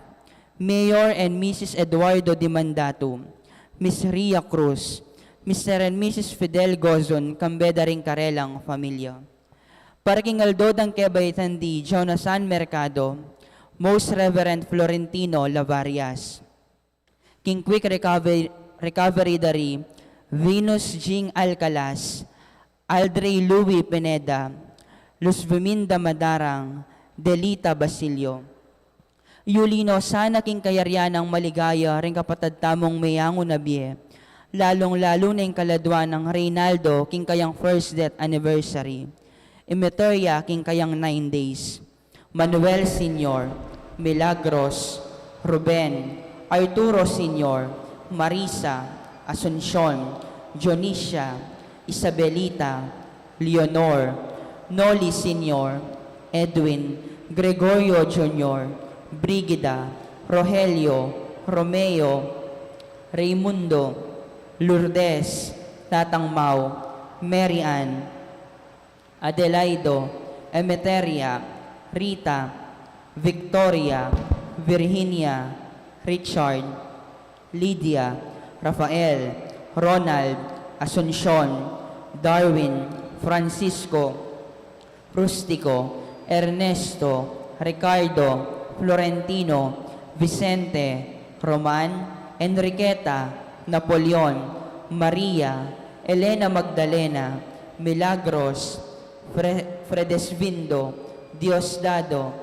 Mayor and Missus Eduardo Dimandatu, Miss Ria Cruz, Mister and Missus Fidel Gozon, kambe da ring karelang familia. Para king aldo dang kebaitan di Jonathan Mercado, Most Reverend Florentino Lavarias. King quick recovery, recovery dari Venus Jing Alcalas, Aldrey Louis Pineda, Luz Viminda Madarang, Delita Basilio. Yuli no sana king kayarian nang maligaya ring kapatad tamung meyangu na bie, lalung-lalu na ing kaladua nang Reynaldo king kayang first death anniversary. Imiter ya king kayang nine days. Manuel Senior, Milagros, Ruben, Arturo Senior, Marisa, Asuncion, Dionisia, Isabelita, Leonor, Noli Senior, Edwin, Gregorio Junior, Brigida, Rogelio, Romeo, Raimundo, Lourdes, Tatang Mau, Mary Ann, Adelaido, Emeteria, Rita, Victoria, Virginia, Richard, Lydia, Rafael, Ronald, Asuncion, Darwin, Francisco, Rustico, Ernesto, Ricardo, Florentino, Vicente, Roman, Enriqueta, Napoleon, Maria, Elena Magdalena, Milagros, Fre-, Fredesvindo, Diosdado,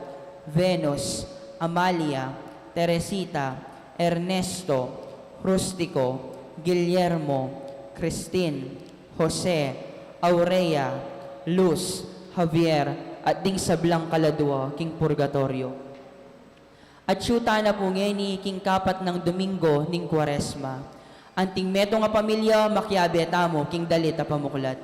Venus, Amalia, Teresita, Ernesto, Rustico, Guillermo, Christine, Jose, Aurea, Luz, Javier, at ding sablang kaladua king purgatorio. Atyu tana pu ngeni king kapat nang Domingo ning Kuaresma. Anting metung a pamilya, makiabe tamu king dalit a pamuklat.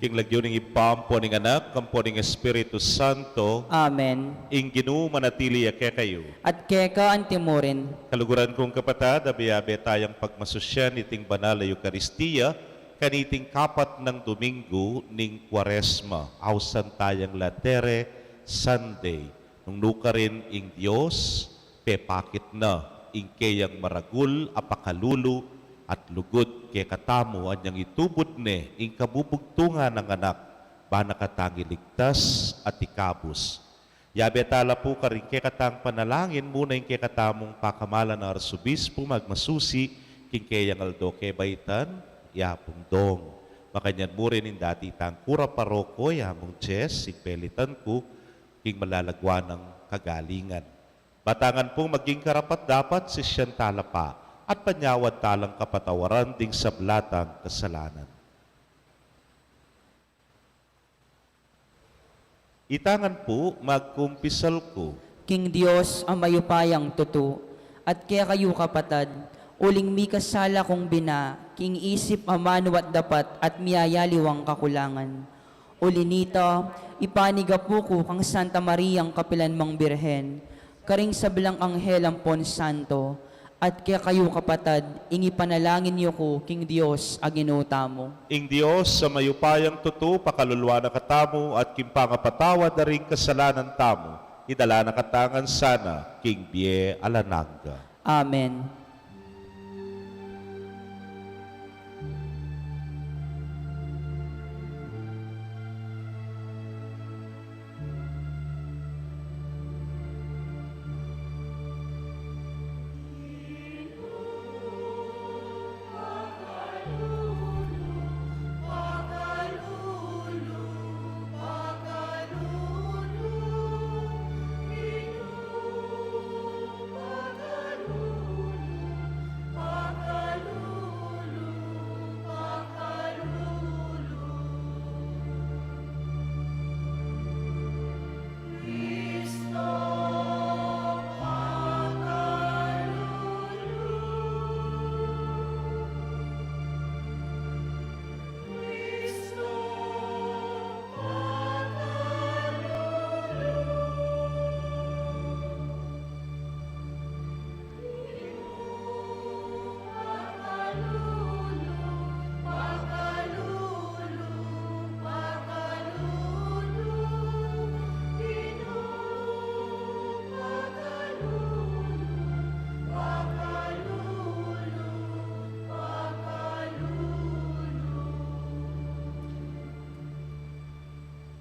King lagyu ning Ibpa, ampo ning Anak, ampo ning Espiritu Santo. Amen. Ing Ginu manatili ya kekayu. At keka antimurin. Kaluguran kung kapatad, abe-abe tayang pagmasusyan iting banal a Eukaristia, kaniting kapat nang Domingo ning Kuaresma, ausan tayang Laetare Sunday. Nung nukarin ing Dios, pepakit na ing keyang maragul a pakalulu at lugud kekatamu anyang itubud ne ing kabubugtungan nang Anak, ba na katang iligtas at ikabus. Yabe tala pu karing kekatang panalangin, muna ing kekatamung pakamalan a Arsobispu magmasusi king keyang aldo kebaitan, ya pung dong. Makanyan mu rin ing dati tang kura paroko, ya mung Jess, ing pelitan ku, king malagwa nang kagalingan. Batangan pung maging karapat-dapat, sisian tala pa, at panyawad talang kapatawaran ding sabla tang kasalanan. Itangan pu, magkumpisal ku. King Dios a mayupayang tutu, at kekayu kapatad, uling mikasala kung bina, king isip, amanu at dapat, at miyayaliwang kakulangan. Uli nita, ipanigapu ku kang Santa Mariang kapilanmang Birhen, karing sablang anghel ampon santo, at kekayu kapatad, ing ipanalangin yu ku king Dios a Ginu tamu. Ing Dios a mayupayang tutu, pakaluluan na katamu, at king pangapatawad da ring kasalanan tamu, idala na katamu ngan sana king bie alang angga. Amen.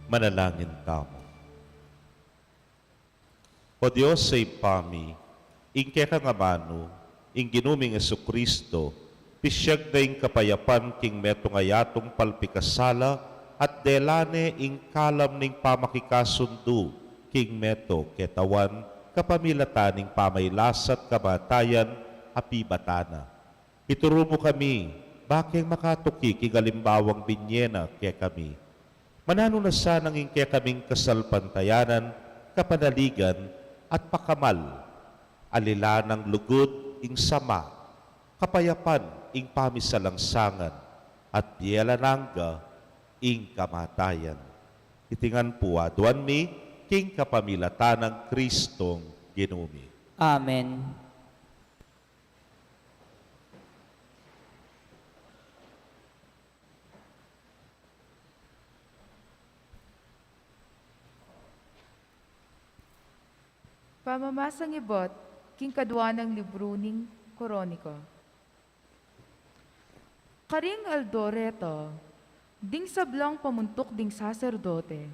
Manalangin tamu. O Dios a Ibpa mi, ing kekang amanu, ing Ginu ming Jesucristo, pisiag ne ing kapayapan king metung a yatung palpikasala, at dela ne ing kalam ning pamakikasundu king metung ketawan, kapamilatan ning pamailas at kamatayan a pibata na. Ituru mu kami, bakeng makatuki king alimbawang binye na kekami. Mananu na sanang ing kekaming kasalpantayanan, kapanaligan, at pakamal, alilan nang lugud ing sama, kapayapan ing pamisalangsangan, at bie alang angga ing kamatayan. Iti ngan pu aduan mi, king kapamilatan nang Kristong Ginu mi. Amen. Pamamasang ibat king kadua nang libru ning Kroniko. Karing aldo reta, ding sablang pamuntuk ding saserdote,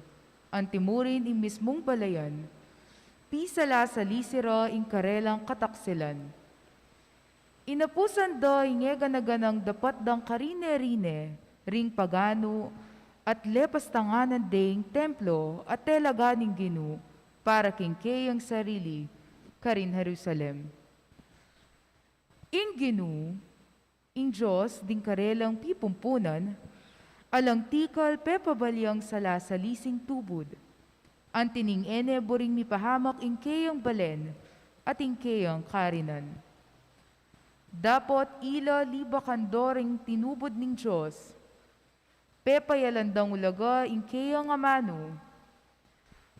antimurin ing mismung balayan, pisalasalisi ra ing karelang kataksilan. Inapusan da ing e gana-ganang dapat dang karine-rine ring paganu at lepastanganan de ing templo a talaga ning Ginu para king keyang sarili karin Jerusalem. Ing Ginu, ing Dios ding karelang pipumpunan, alang tikal pepabaliang salasalising tubud. Anti ning e ne buring mipahamak ing keyang balen at ing keyang karinan. Dapot ila libakan do ring tinubud ning Dios, Pepayalan dang ulaga ing keyang amanu.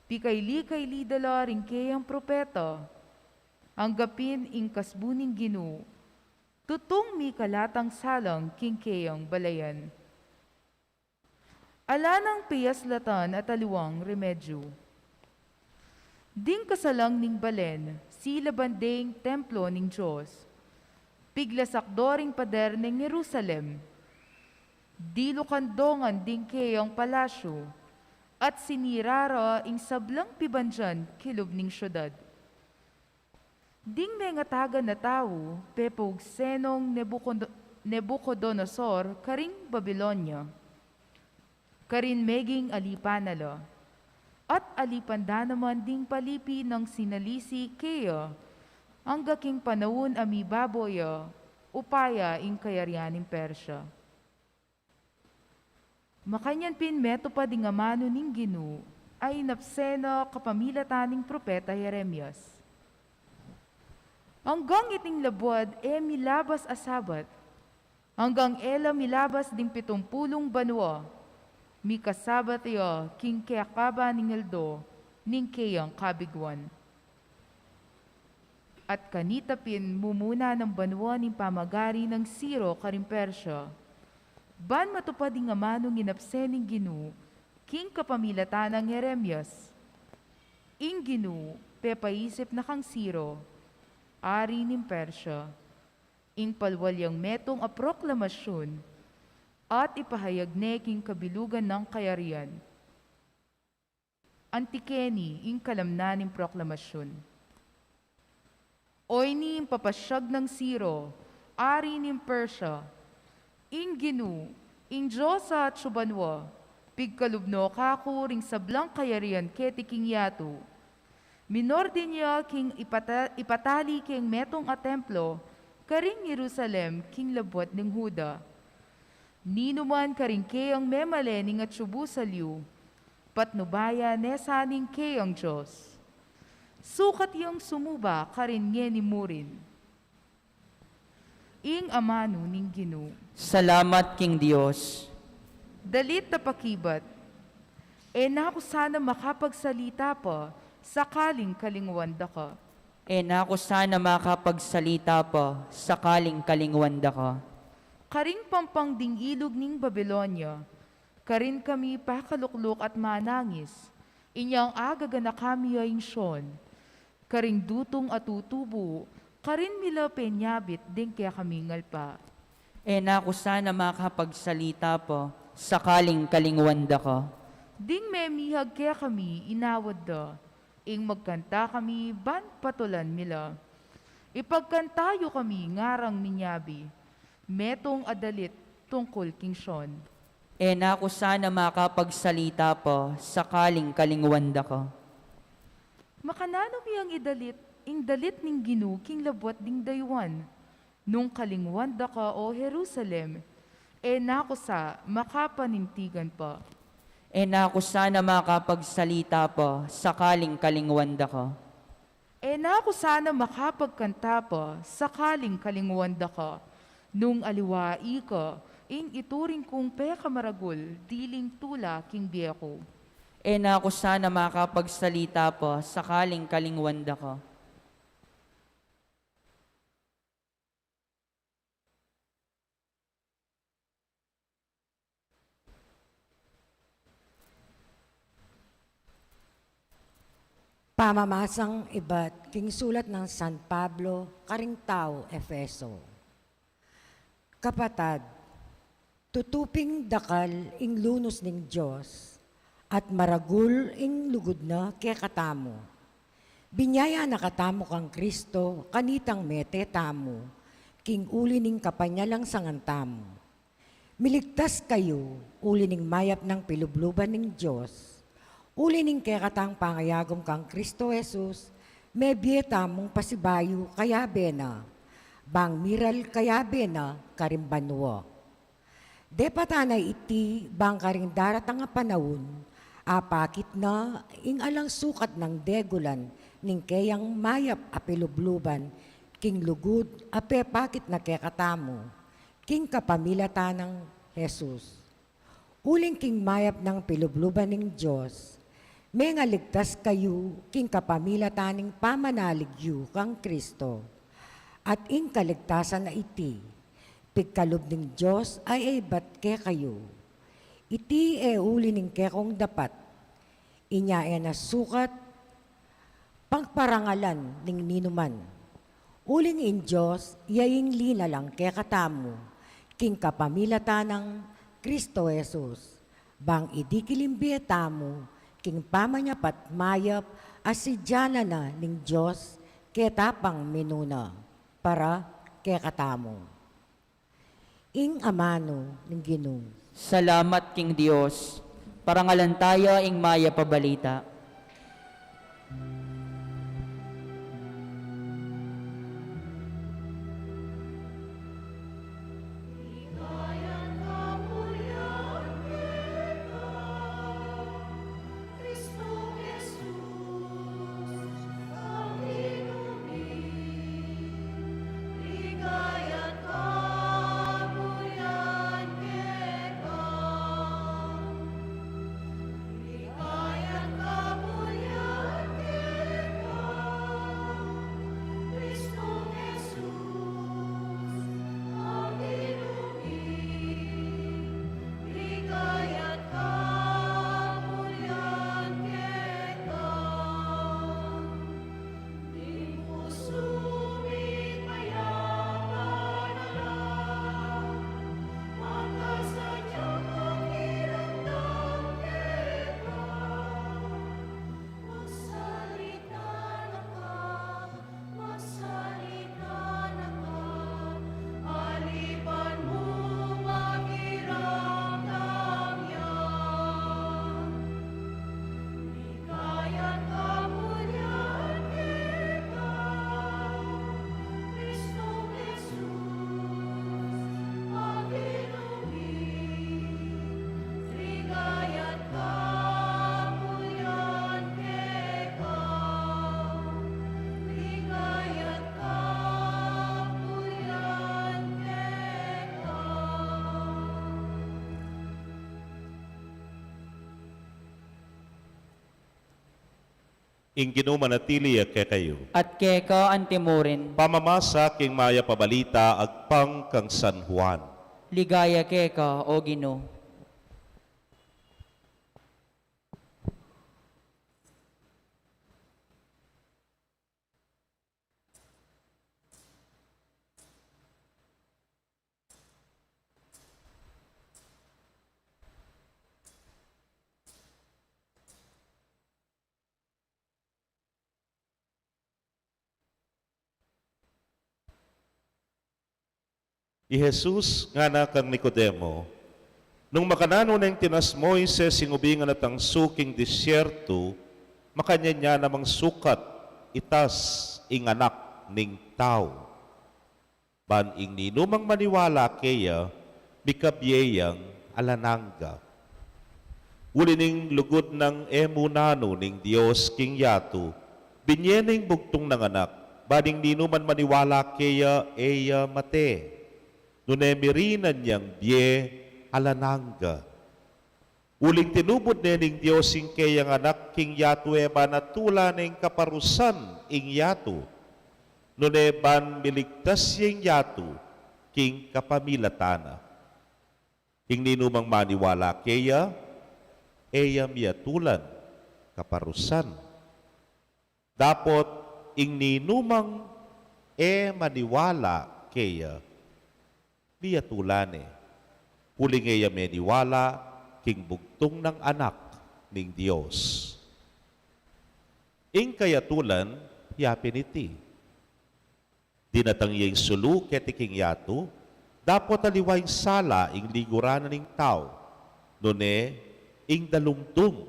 Pikaili-kaili da la ring keyang propeta, angga pin ing kasbu ning Ginu, tutung mikalatang salang king keyang balayan. Ala nang piyaslatan at aliwang remedyu. Ding kasalang ning balen, silaban deng templo ning Dios. Piglasak do ring pader ning Jerusalem. Dilukan do ngan ding keyang palasyu, at sinira ra ing sablang pibandian kilub ning siudad. Ding mengatagan a tau, pepaugse nong Nebucodo-, Nebucodonosor karing Babilonia. Karin meging alipan na la. At alipan da naman ding palipi nang sinalisi keya, angga king panaun a mibabo ya upaya ing kayarian ning Persia. Makanyan pin metupad ing amanu ning Ginu a inapse na kapamilatan ning propeta Jeremias. Anggang iting labuad e milabas a sabat, anggang e la milabas ding pitumpulung banua, mikasabat ya king kekaban ning aldo ning keyang kabiguan. At kanita pin mumuna nang banua ning pamagari nang Ciro karing Persia, ban matupad ing amanung inapse ning Ginu king kapamilatan nang Jeremias. Ing Ginu pepaisip na kang Ciro, ari ning Persia, ing palwal yang metung a proklamasyun, at ipahayag ne king kabilugan nang kayarian. Anti keni ing kalamnan ning proklamasyun. Oyni ing papasyag nang Ciro, ari ning Persia, ing Ginu, ing Dios a atsu banua, pigkalub no kaku ring sablang kayarian keti king yatu. Minordin ya king ipata-, ipatali king metung a templo karing Jerusalem king labuad ning Juda. Ninuman karing keyang memalen ing atsubu saliu, patnubayan ne sa ning keyang Dios. Sukat yang sumuba karin ngeni murin. Ing amanu ning Ginu. Salamat king Dios. Dalit a pakibat. E na ku sana makapagsalita pa, sakaling kalingwan da ka. E na ku sana makapagsalita pa, sakaling kalingwan da ka. Karing pampang ding ilug ning Babilonia, karin kami pakalukluk at manangis, inyang agaganaka mi ya ing Sion. Karing dutung a tutubu, karin mi la penyabit ding kekaming alpa. E na ku sana makapagsalita pa, sakaling kalingwan da ka. Ding memihag kekami inawad da, ing magkanta kami ban patulan mi la. Ipagkanta yu kami ngarang minyabi, metung a dalit tungkul king Sion. E na ku sana makapagsalita pa, sakaling kalingwan da ka. Makananu mi yang idalit ing dalit ning Ginu king labuat ding dayuan? Nung kalingwan da ka, O Jerusalem, e na ku sa makapanintigan pa. E na ku sana makapagsalita pa, sakaling kalingwan da ka. E na ku sana makapagkanta pa, sakaling kalingwan da ka. Nung aliwa ika ing ituring kung pekamaragul, diling tula king bie ku. E na ku sana makapagsalita pa, sakaling kalingwan da ka. Pamamasang ibat king sulat nang San Pablo karing tau Efeso. Kapatad, tutu ping dakal ing lunus ning Dios, at maragul ing lugud na kekatamu. Binie ya na katamu kang Kristo kanitang mete tamu, king uli ning kapanyalang sangan tamu. Miligtas kayu uli ning mayap nang pilubluban ning Dios, uli ning kekatang pangayagum kang Kristo Jesus, mebie tamung pasibayu kayabe na, bang miral kayabe na karing banua. Depatan na iti bang karing daratang a panaun, apakit na ing alang sukat nang degulan ning keyang mayap a pilubluban king lugud a pepakit na kekatamu, king kapamilatan nang Jesus. Uling king mayap nang pilubluban ning Dios, mengaligtas kayu king kapamilatan ning pamanalig yu kang Kristo, at ing kaligtasan a iti, pigkalub ning Dios a ibat kekayu. Iti e uli ning kekong dapat, inya e na sukat pagparangalan ning ninuman. Uling ing Dios ya ing linalang kekatamu, king kapamilatan nang Kristo Jesus, bang idikil ing bie tamu king pamanyapat mayap a sidyanan na ning Dios keta pang minuna para kekatamu. Ing amanu ning Ginu. Salamat king Dios. Parangalan taya ing mayap a balita. Magsalita na ka, alipan mu makiramdam ya. Ligaya at kamulyan keka, Kristo Jesus, a Ginu mi. Ligaya at kamulyan keka. Ligaya at kamulyan keka. Ing Ginu manatili ya kekayu. At keka antimurin. Pamamasa king mayap a balita agpang kang San Juan. Ligaya keka, O Ginu. I Jesus ngana kang Nicodemo, nung makananu neng tinas Moises ing ubing a natangsu king disyertu, makanyan ya namang sukat itas ing Anak ning Tau. Ban ing ninumang maniwala keya, mikabie yang alang angga. Uli ning lugud nang e mu nanu ning Dios king yatu, binie ne ing bugtung nang Anak, ban ing ninuman maniwala keya e ya mate, nune mirinan yang bie alang angga. Uling tinubud ne ning Dios ing keyang Anak king yatu, e ba natulan ne ing kaparusan ing yatu, nune ban miligtas ya ing yatu king kapamilatan na. Ing ninumang maniwala keya, e ya miatulan kaparusan. Dapot ing ninumang e maniwala keya, miatulan ne, uling e ya meniwala king bugtung nang Anak ning Dios. Ing kayatulan, yapin iti. Dinatang ya ing sulu keti king yatu, dapot aliwa ing sala ing liguran na ning tau, nune ing dalumdum,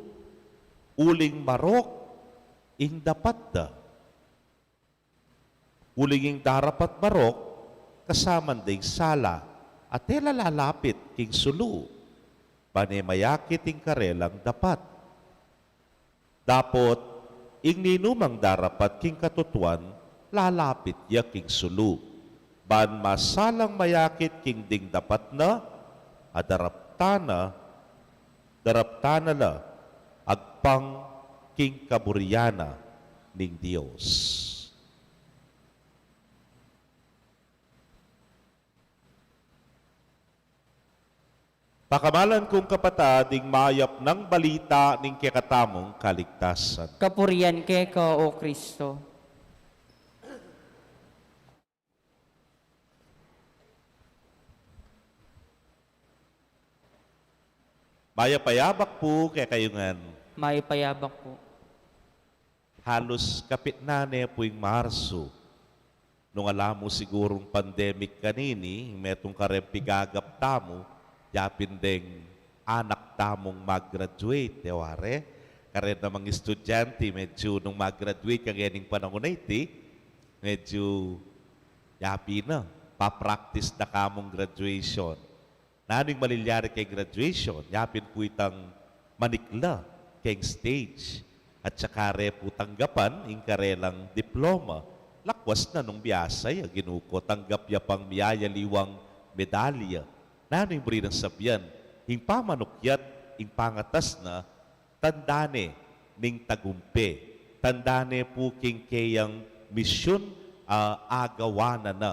uling marok ing dapat da. Uling ing darapat marok, kasaman da ing sala, at e la lalapit king sulu, ban e mayakit ing karelang dapat. Dapot, ing ninumang darapat king katutuan, lalapit ya king sulu. Ban masalang mayakit king ding dapat na, a daraptan na, daraptan na la agpang king kaburian na ning Dios. Pakamalan kung kapatad, ing mayap nang balita ning kekatamung kaligtasan. Kapurian keka, O Kristo. Mayap a yabak pu kekayu ngan. Mayap a yabak pu. Halus kapit na ne pu ing Marsu. Nung ala mu sigurung pandemic kanini, metung kareng pigagap tamu, yapin deng anak tamung mag-graduate, e wari? Karen namang estudyante, medyu nung mag-graduate ka ngening panaun a iti, medyu yapi na, pa-practice na kamung graduation. Nanu ing malilyari keng graduation? Yapin pu itang manikla keng stage. At saka re pu tanggapan ing karelang diploma. Lakwas na nung biasa ya, Ginu ku, tanggap ya pang miyayaliwang medalya. Nanu ing buri nang sabian? Ing pamanukyat, ing pangatas na, tanda ne ning tagumpe. Tanda ne pu king keyang misyun a agawa na na.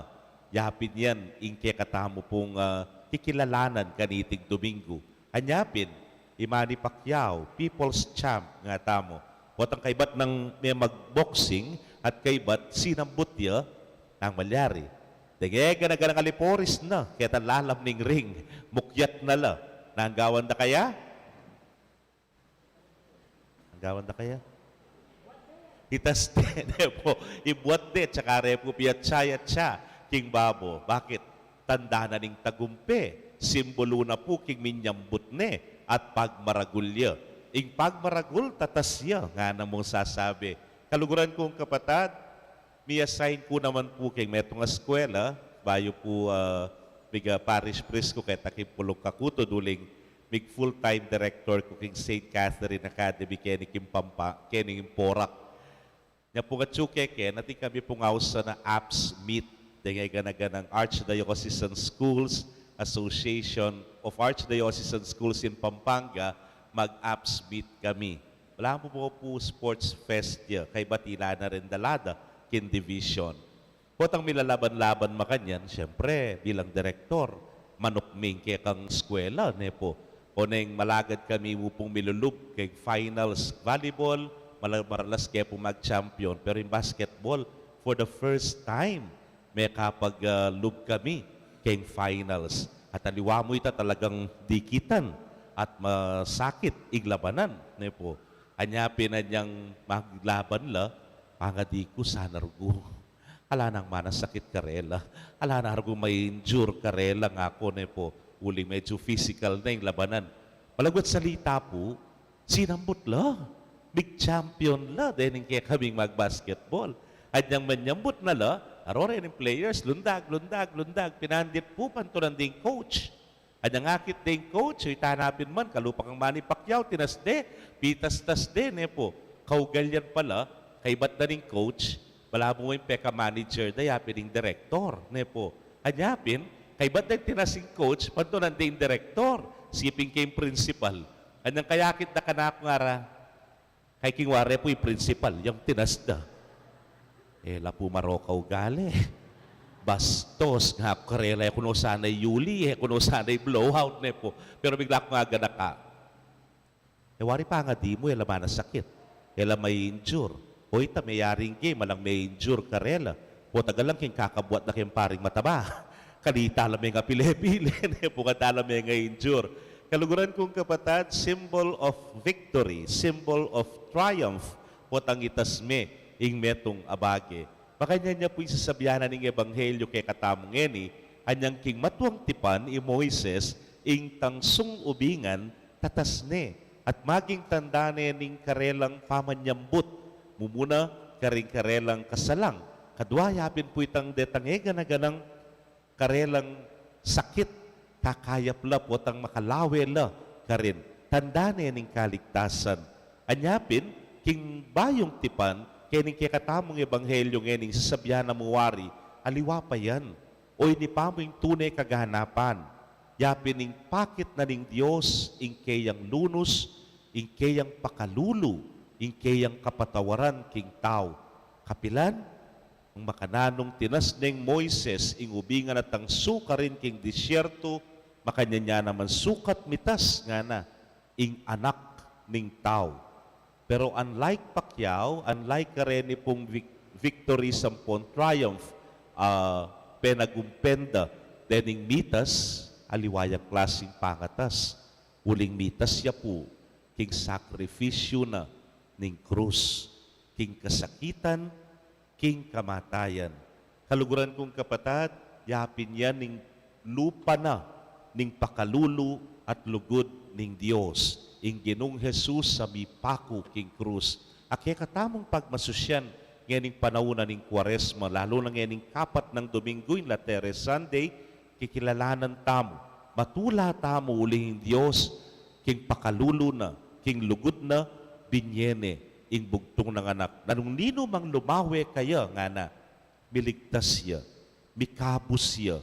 Yapin yan ing kekatamu pung, ah, kikilalanan kaniting Domingo. Anya pin, i Manny Pacquiao, People's Champ nga tamu. Potang kaybat nang me mag-boxing at kaybat sinambut ya nang malyari. Deng e gana-ganang aliporis na, ketang lalam ning ring, mukyat na la. Nang gawan da kaya? Anggawan da kaya? Itas de, ne pu, ibuat de, tsaka re pu piyatsa-yatsa king babo. Bakit? Tanda na ning tagumpe, simbulu na pu king minyambut ne at pagmaragul ya. Ing pagmaragul, tatas ya, ngana mung sasabi. Kaluguran kung kapatad, mi-assign ku naman pu keng metung a eskwela, bayu pu, ah, mig-a parish priest ku keta king pulung kakutud uling mig full-time director ku king Saint Catherine Academy keni king Pampa-, keni king Porac. Nya pu ngan atsu keke, atin kami pung ausan a APS meet, deng e gana-ganang Archdiocesan Schools, Association of Archdiocesan Schools in Pampanga, mag-APS meet kami. Ala mu pu pu sports fest ya, kaybat ila na rin dalada king division. Potang milalaban-laban makanyan, siyempre, bilang direktor, manukming kekang eskwela, ne pu. Oneng malagad kami mu pung milulub keng finals volleyball, mala-, maralas ke pu mag-champion, pero ing basketball, for the first time, mekapag, ah, lub kami keng finals. At aliwa mu ita talagang dikitan at masakit ing labanan, ne pu. Anya pin anyang maglaban la, pangadi ku sana rugu. Ala nang manasakit karela, ala na rugu ma-injure karela ngaku, ne pu, uling medyu physical na ing labanan. Malagwat salita pu, sinambut la, mig-champion la dening kekaming mag-basketball. Anyang manyambut na la, aro re ning players, lundag, lundag, lundag, pinandit pu, pantunan ding coach. Anyang akit ding coach, o, ita na pin man, kalupa kang Manny Pacquiao, tinas de, pitastas de, ne pu. Kaugal yan pala, kaybat da ning coach, balamu ing peka-manager da, yapin ing direktor, ne pu. Anya pin, kaybat da ing tinas ing coach, pantunan ding direktor, siping keng principal. Anyang kayakit da kanaku ngara, kay king wari pu ing principal, yang tinas da. E la pu marok a ugali. Bastos, ngaku karela, e ku no sana iyuli, e ku no sana i-blowout, ne pu. Pero bigla kung aganaka. E wari pangadi mu, e la manasakit. E la ma-injure. O ita, meyaring game, alang ma-injure karela. Potang alang king kakabuat na keng paring mataba. Kanita la meng apile-pile, ne pu, kanita la meng injure. Kaluguran kung kapatad, symbol of victory, symbol of triumph, potang itas me ing metung a bage. Makanyan ya pu ing sasabian na ning ebanghelyo kekatamu ngeni, anyang king matuang tipan i Moises, ing tangsung ubingan, tatas ne, at maging tanda ne ning karelang pamanyambut, mumuna karing karelang kasalang, kadua ya pin pu itang detang e gana-ganang karelang sakit, kakayap la potang makalawe la karin. Tanda ne ning kaligtasan. Anya pin, king bayung tipan, kening kekatamung ebanghelyo ngening sasabian na mu wari, aliwa pa yan. O ini pa mu ing tune kaganapan. Ya pin ing pakit na ning Dios, ing keyang lunus, ing keyang pakalulu, ing keyang kapatawaran king tau. Kapilan? Nung makananu nung tinas neng Moises ing ubingan at angsu karin king disyertu, makanyan ya naman sukat mitas, ngana, ing Anak ning Tau. Pero unlike Pacquiao, unlike kareni pung vic-, victory sampung triumph, ah, penagumpen da dening mitas, aliwa yang klasing pangatas. Uling mitas ya pu king sakrifisyu na ning krus, king kasakitan, king kamatayan. Kaluguran kung kapatad, ya pin yan ing lupa na ning pakalulu at lugud ning Dios, ing Ginung Jesus a mipaku king krus. A kekatamung pagmasusyan, ngening panaun na ning Kuaresma, lalu na ngening kapat nang Dominggu, ing Laetare Sunday, kikilalanan tamu, matula tamu uling ing Dios, king pakalulu na, king lugud na, binie ne ing bugtung nang Anak. Na nung ninu mang lumawe kaya, ngana, miligtas ya, mikabus ya,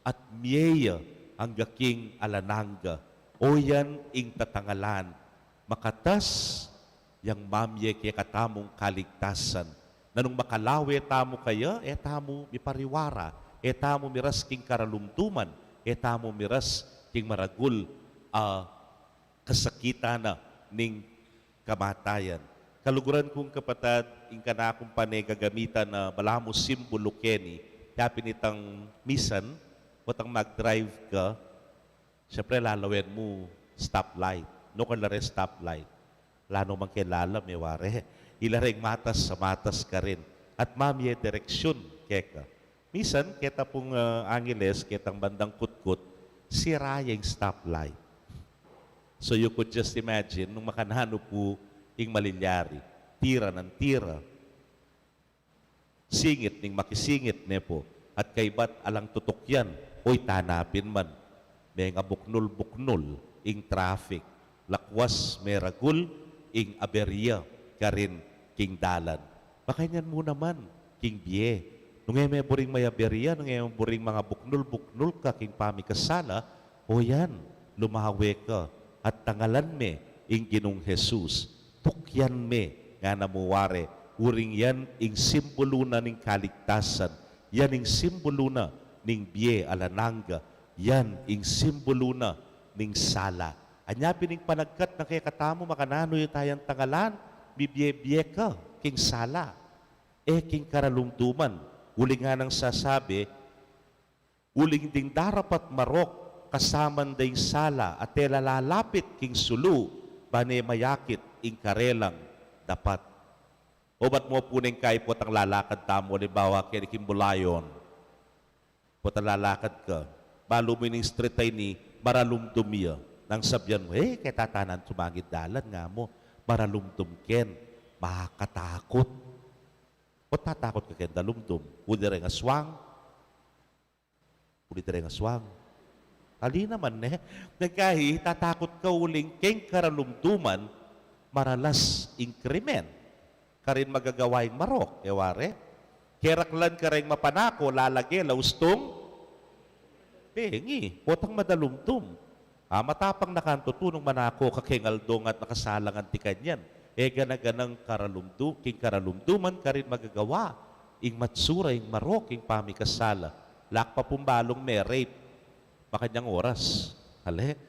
at mie ya angga king alang angga. O yan ing tatangalan, makatas yang mamie kekatamung kaligtasan. Na nung makalawe tamu kaya, e tamu mipariwara, e tamu miras king karalumduman, e tamu miras king maragul a kasakitan na ning kamatayan. Kaluguran kung kapatad, ing kanakung pane gagamitan na balamu simbulu keni, ya pin itang misan, potang mag-drive ka, siyempre lalawen mu stoplight. Nu ka la re stoplight? Ala no mang ke lalam e ware. Ila reng matas a matas karin. At mamie direksyun keka. Misan, keta pung, ah, Angeles, ketang bandang Kutkut, sira ya ing stoplight. So you could just imagine nung makananu pu ing malilyari. Tira nang tira. Singit ning makisingit ne pu. At kaybat alang tutukyan, uy, tanapin man. Mengabuknul-buknul ing traffic. Lakwas meragul ing aberya karin king dalan. Makanyan mu naman king bie. Nung e me buring mayaberya, nung e me buring mangabuknul-buknul ka king pamikasala, o yan, lumawe ka at tangalan me ing Ginung Jesus. Tukyan me, ngana mu ware, uling yan ing simbulu na ning kaligtasan, yan ing simbulu na ning bie alang angga, yan ing simbulu na ning sala. Anya pin ing panagkat na kekatamu, makananu ya tayang tangalan, mibie-bie ka king sala, e king karalumduman. Uling nganang sasabi, uling ding darapat marok kasaman da ing sala, at e la lalapit king sulu, bang e mayakit ing karelang dapat. O bat mo pu neng kai potang lalakad tamu, alimbawa, keni king Bulayon. Potang lalakad ka, balu mu ining street a ini, maralumdum ya. Nang sabyan mu, "Eh, keta tana sumangid dalan," nga mu, "maralumdum ken, makatakut." O tatakut ka ken dalumdum? Uli reng aswang. Uli reng aswang. Ali naman, ne? Nagkahi, tatakut ka uling keng karalumduman, maralas ing krimen. Karin magagawa ing marok, e ware? Keraklan kareng mapanako, lalage la ustung bengi, potang madalumdum. A, matapang na kanto tu nung manako ka keng aldo ngan at nakasala ngan ti kanyan. E gana-ganang karalumdu-, king karalumduman karin magagawa ing matsura, ing marok, ing pamikasala. Lak pa pung balung me-rape. Makanyang oras. Ale?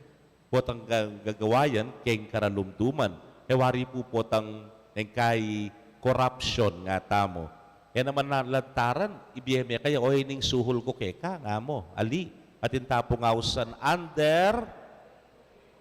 Potang ga-, gagawa yan keng karalumduman. E wari pu potang neng kai korapsyon nga tamu. E naman na lantaran, ibie me kaya, "O, ining suhul ku keka," nga mu. Ali, atin ta pung ausan under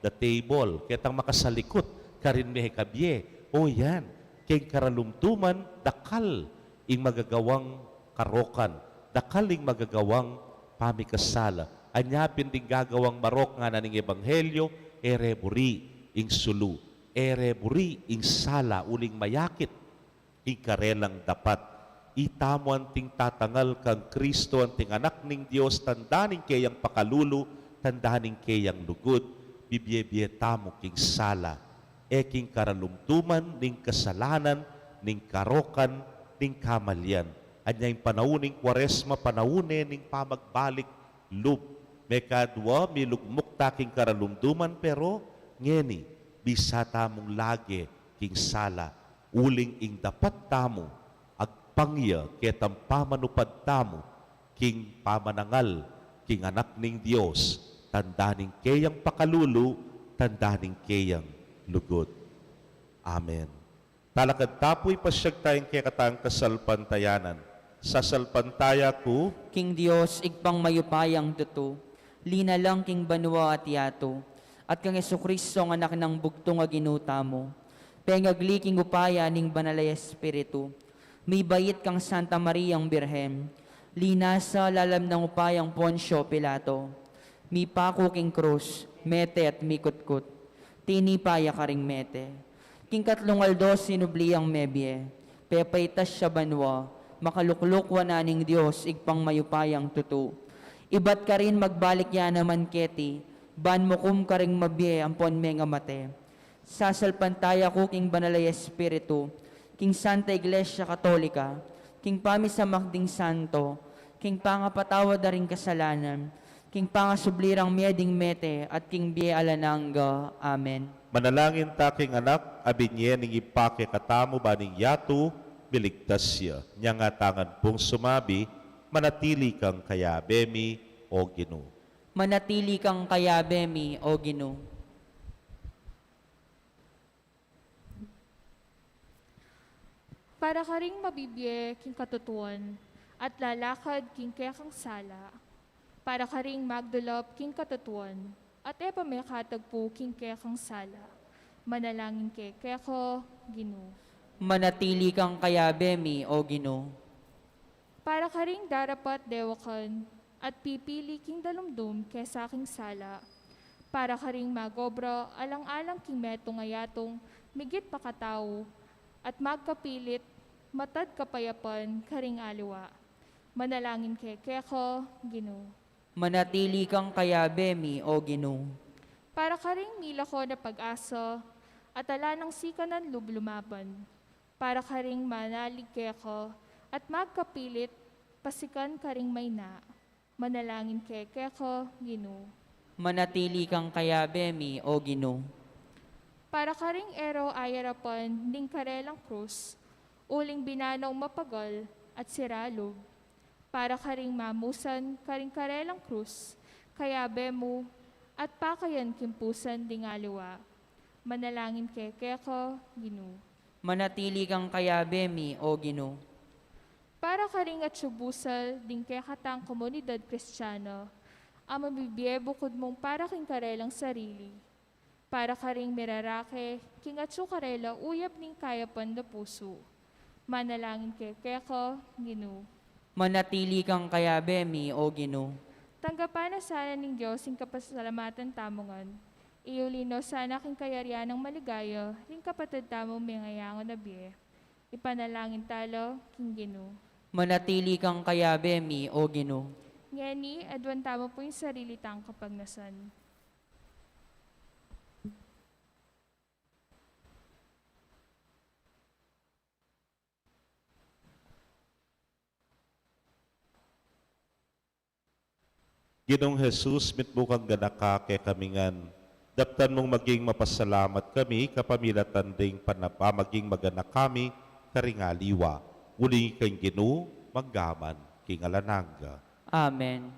the table. Ketang makasalikut, karin mekabie. O yan, keng karalumduman, dakal ing magagawang karokan, dakal ing magagawang pamikasala. Anya pin ding gagawang marok ngana ning ebanghelyo, e re buri ing sulu, e re buri ing sala uling mayakit ing karelang dapat. Itamu anting tatangal kang Kristo, anting Anak ning Dios, tanda ning keyang pakalulu, tanda ning keyang lugud, bibie-bie tamu king sala, e king karalumduman ning kasalanan, ning karokan, ning kamalian. Anya ing panaun ning Kuaresma, panaun ne ning pamagbalik lub Mekadwa, milugmuk ta king karalumduman, pero ngeni, bisa tamung lage king sala, uling ing dapat tamu, agpang ya ketang pamanupad tamu, king pamanangal, king Anak ning Dios, tanda ning keyang pakalulu, tanda ning keyang lugud. Amen. Talakad ta pu, ipasyag taya ing kekatang kasalpantayanan. Sasalpantaya ku king Dios, Ibpang mayupayang tutu, linalang king banua at yatu, at kang Jesucristo, ang Anak nang bugtung a Ginu tamu, pengagli king upaya ning Banal a Espiritu, mibait kang Santa Mariang Birhen, linasa lalam nang upayang Poncio Pilato, mipaku king krus, mete at mikutkut. Tinipa ya karing mete. King katlung aldo sinubli yang mebie, pepaitas ya banua, makalukluk wanan ning Dios Ibpang mayupayang tutu. Ibat karin magbalik ya naman keti, ban mukum karing mabie ampon mengamate. Sasalpantaya ku king Banal a Espiritu, king Santa Iglesia Katolika, king pamisamak ding santo, king pangapatawad da ring kasalanan, king pangasubli rang mie ding mete, at king bie alang angga. Amen. Manalangin ta king Anak a binie ning Ibpa kekatamu, ban ing yatu miligtas ya. Nya ngan tang pung sumabi, manatili kang kayabe mi, O Ginu. Manatili kang kayabe mi, O Ginu. Para karing mabibie king katutuan at lalakad king kekang sala, para karing magdulap king katutuan at e pa mekatagpu king kekang sala, manalangin ke keka, Ginu. Manatili kang kayabe mi, O Ginu. Para karing darapat dewakan at pipili king dalumdum kesa king sala, para karing magobra alang-alang king metung a yatung migit pa katau, at magkapilit matad kapayapan karing aliwa, manalangin ke keka, Ginu. Manatili kang kayabe mi, O Ginu. Para karing milako na pag-asa at ala nang sikanan lub lumaban, para karing manalig keka at magkapilit pasikan karing maina, manalangin ke keka, Ginu. Manatili kang kayabe mi, O Ginu. Para karing e ra ayarapan ding karelang krus, uling binanong mapagal at sira lub, para karing mamusan karing karelang krus, kayabe mu, at pakayan king pusan ding aliwa, manalangin ke keka, Ginu. Manatili kang kayabe mi, O Ginu. Para karing atsu busal ding kekatang komunidad Kristiana a mabibie bukud mung para king karelang sarili, para karing mirarake king atsu karela uyab ning kayapan da pusu, manalangin ke keka, Ginu. Manatili kang kayabe mi, O Ginu. Tanggapan na sana ning Dios ing kapasalamatan tamu ngan, iuli no sana king kayarian nang maligaya ring kapatad tamung mengayangu na bie. Ipanalangin ta la king Ginu. Manatili kang kayabe mi, O Ginu. Ngeni, aduan tamu pu ing sarili tang kapagnasan. Ginung Jesus, mitmu kang ganaka kekami ngan, daptan mung maging mapasalamat kami kapamilatan ding panapa maging maganaka mi karing aliwa, uling ika ing Ginu, mangga man king alang angga. Amen.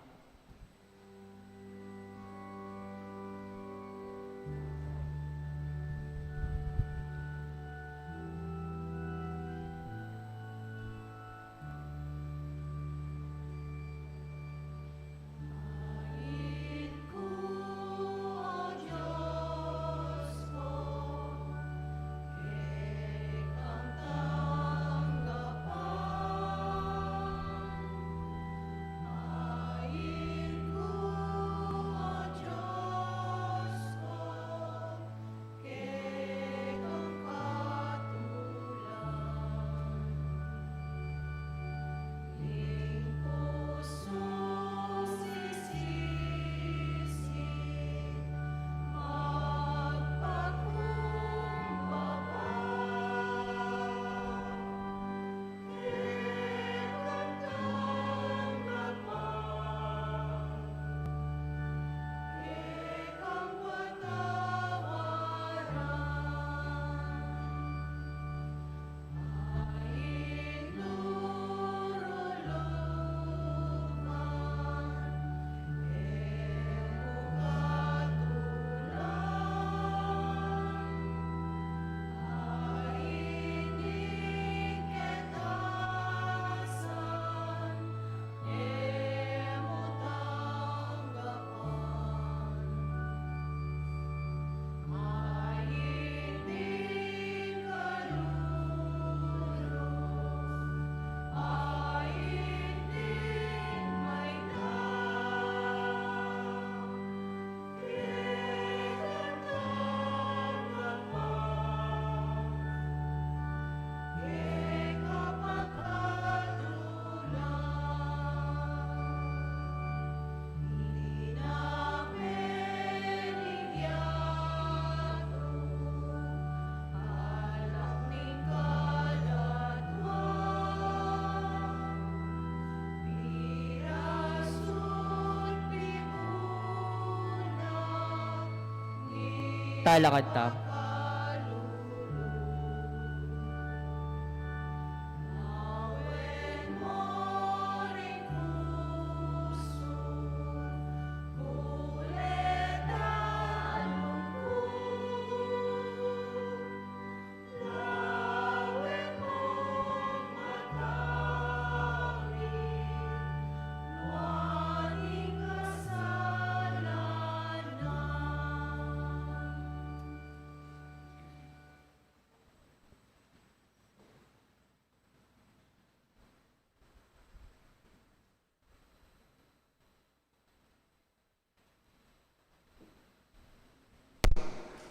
Talakad tamu.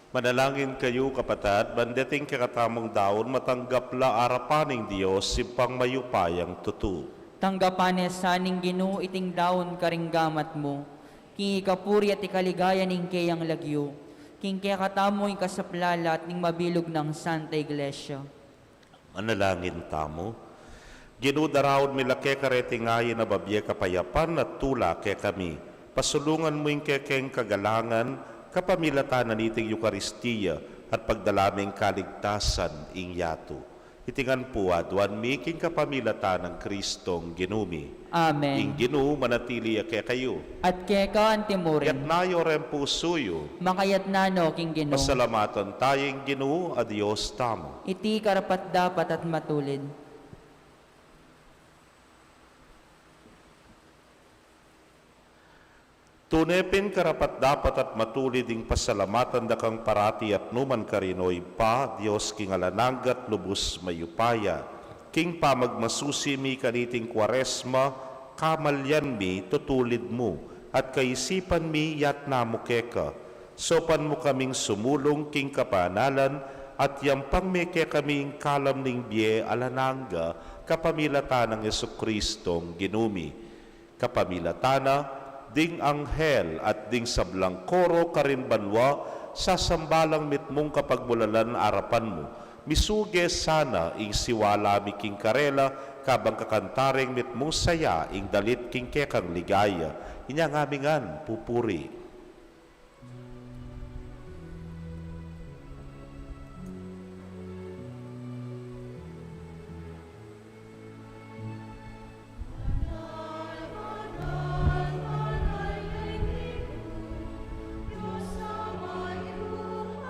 Manalangin kayu, kapatad, ban deting kekatamung daun matanggap la arapan ning Dios, Ibpang mayupayang tutu. Tanggapan ne sa ning Ginu iting daun karing gamat mu, king ikapuri at ikaligaya ning keyang lagyu, king kekatamung ikasaplalat ning mabilug nang Santa Iglesia. Manalangin tamu. Ginu, daraun mi la keka reting ayin a babie kapayapan at tula kekami. Pasulungan mu ing kekeng kagalangan, kapamilatan na niting Eukaristia, at pagdala ming kaligtasan ing yatu. Iti ngan pu aduan mi king kapamilatan nang Kristong Ginu mi. Amen. Ing Ginu manatili ya kekayu. At keka antimurin. Yatna yu reng pusu yu. Makayatna no king Ginu. Pasalamatan taya ing Ginu a Dios tamu. Iti karapat-dapat at matulid. Tune pin karapat-dapat at matulid ing pasalamatan da kang parati at nukarin man, O Ibpa, Dios king alang angga at lubus mayupaya. King pamagmasusi mi kaniting Kuaresma, kamalian mi tutulid mu, at kaisipan mi yatna mu keka. Saupan mu kaming sumulung king kabanalan, at yampang me kekami ing kalam ning bie alang angga, kapamilatan nang Jesukristong Ginu mi. Kapamilatan na, ding anghel at ding sablang koro karin banua, sasamba lang mitmung kapagmulalan arapan mu. Misuge sana ing siwala mi king karela, kabang kakanta reng mitmung saya ing dalit king kekang ligaya. Inya ngami ngan pupuri.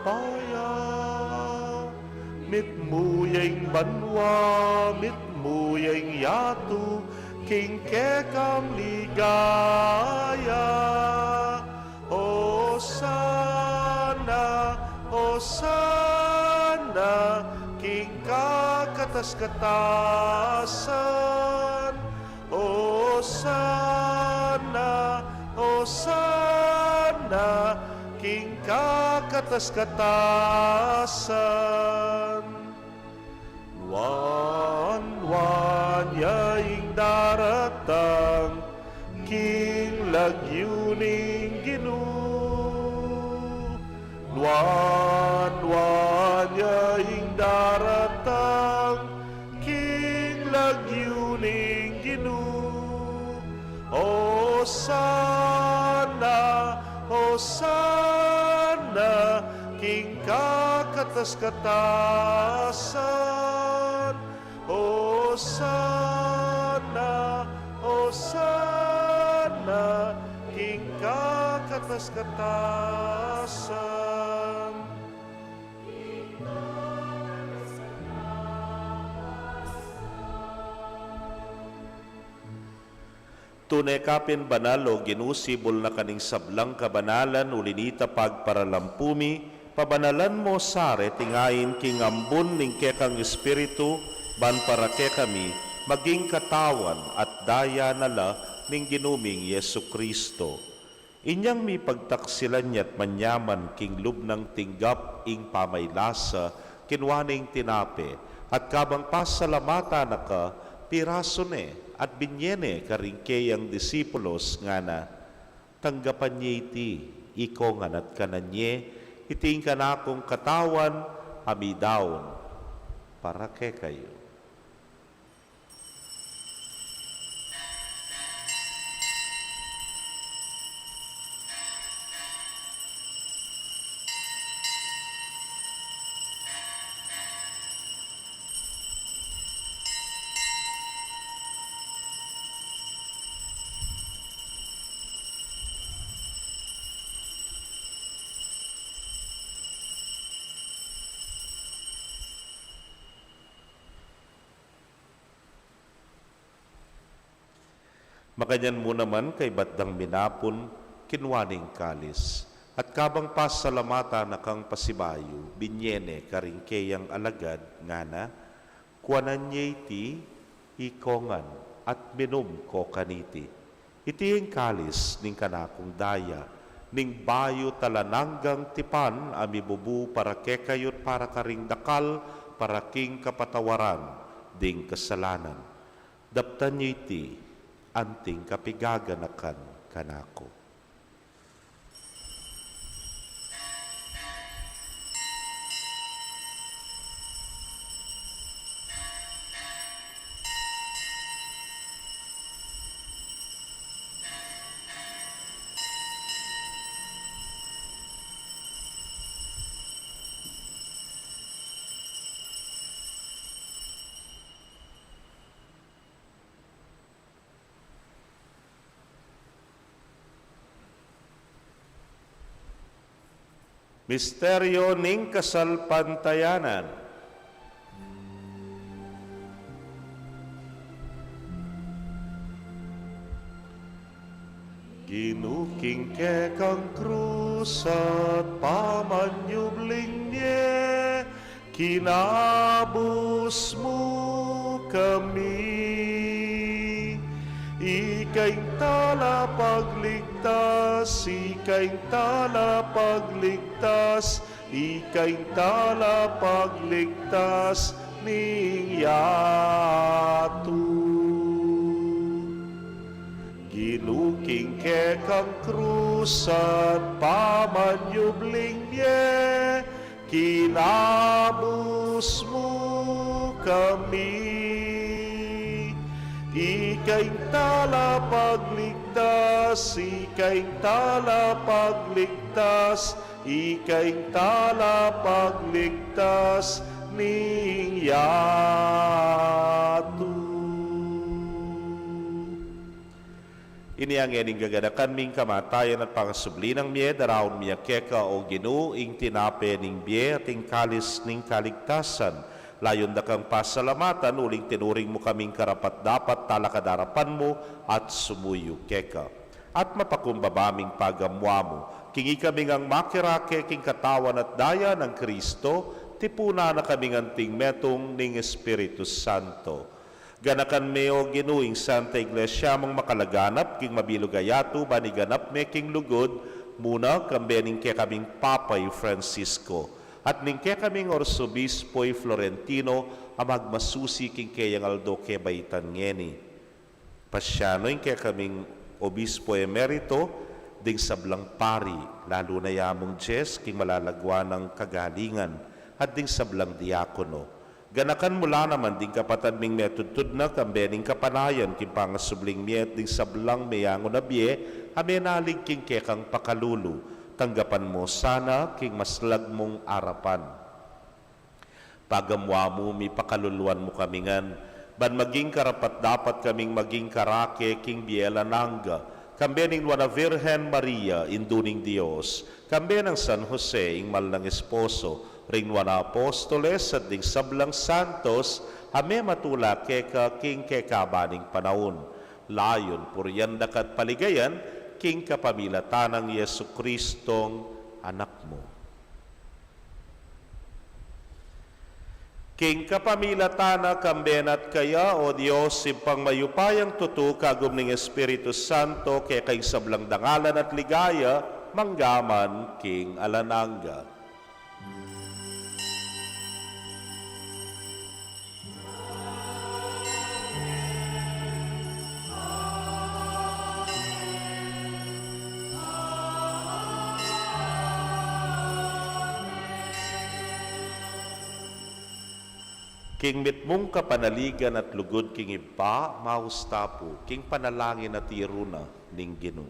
Paya, mitmu ya ing banua, mitmu ya ing yatu, king kekang ligaya. Osana, Osana, king kakatas-katasan. Osana, Osana, king kakatas-katasan. Nuan-nuan ya ing daratang king lagyu ning Ginu. Nuan-nuan ya ing daratang king lagyu ning Ginu. Osana, Osana, king kakatas-katasan. Osana, Osana, king kakatas-katasan. Tune ka pin banal, O Ginu, sibul na ka ning sablang kabanalan, uli nita pagparalampu mi, pabanalan mo sa reting ain king ambun ning kekang Espiritu, ban para kekami maging katawan at daya na la ning Ginu ming Jesucristo. Inyang mipagtaksilan ya't manyaman king lub nang tinggap ing pamaylasa, kinua ne ing tinape, at kabang pasalamatan na ka, pirasu ne, at binye ne karing keyang disipulos, ngana: Tanggapan ye iti, ikongan at kanan ye, iti ing kanakung katawan, a midaun para kekayu. Makanyan mu naman kaybat dang minapun, kinua ne ing kalis, at kabang pasalamatan na kang pasibayu, binye ne karing keyang alagad, ngana: Kuanan ye iti, ikongan, at minum ko kaniti. Iti ing kalis ning kanakung daya, ning bayu at alang anggang tipan a mibubu para kekayu't para karing dakal, para king kapatawaran ding kasalanan. Daptan ye iti, anting kapigaganakan kanaku. Misteryo ning kasalpantayanan. Ginu, king kekang krus at pamanyubling mie, kinabus mu kami. Ika ing talapagligtas, ika ing talapagligtas, ika ing talapagligtas ning yatu. Ginu, king kekang krus at pamanyubling mie, kinabus mu kami. Ika ing talapagligtas, ika ing talapagligtas, ika ing talapagligtas ning yatu. Ini ngeni ing gaganakan ming kamatayan at pangasubli nang mie, daraun mi ya keka, o Ginu, ing tinape ning bie at ing kalis ning kaligtasan. Layun da kang pasalamatan, uling tinuring mu kaming karapat-dapat talakad arapan mu at sumuyu keka. At mapakumbaba ming pagamuan mu, king ikami ngang makirake king katawan at daya nang Kristo, tipunan na kaming anting metung ning Espiritu Santo. Ganakan me, o Ginu, ing Santa Iglesia mung makalaganap king mabilug a yatu, ban iganap me king lugud, muna kambe ning kekaming Papa i Francisco, at ning kekaming Arsobispo i Florentino, a magmasusi king keyang aldo kebaitan ngeni. Pasyan no ing kekaming Obispo Emerito, ding sablang pari, lalu na ya mung Jess, king malagwa nang kagalingan, at ding sablang diakono. Ganakan mu la naman ding kapatad ming metudtud na kambe ning kapanayan king pangasubling mie at ding sablang meyangu na bie a menalig king kekang pakalulu. Tanggapan mu sana king maslag mung arapan. Pagamuan mu, mipakaluluan mu kami ngan, ban maging karapat-dapat kaming maging karake king bie alang angga, kambe ning Nuan a Virgen Maria, Indu ning Dios, kambe nang San Jose, ing mal nang esposo, ring Nuan a Apostoles, at ding sablang santos a mematula keka king kekaban ning panaun. Layun purian da ka at paligayan, king kapamilatan nang Jesucristong Anak mu. King kapamilatan na, kambe na at kaya, o Dios, Ibpang mayupayang tutu, kagum ning Espiritu Santo, keka ing sablang dangalan at ligaya, mangga man king alang angga. King mitmung kapanaligan at lugud king Ibpa, maus ta pu king panalangin a tiru na ning Ginu.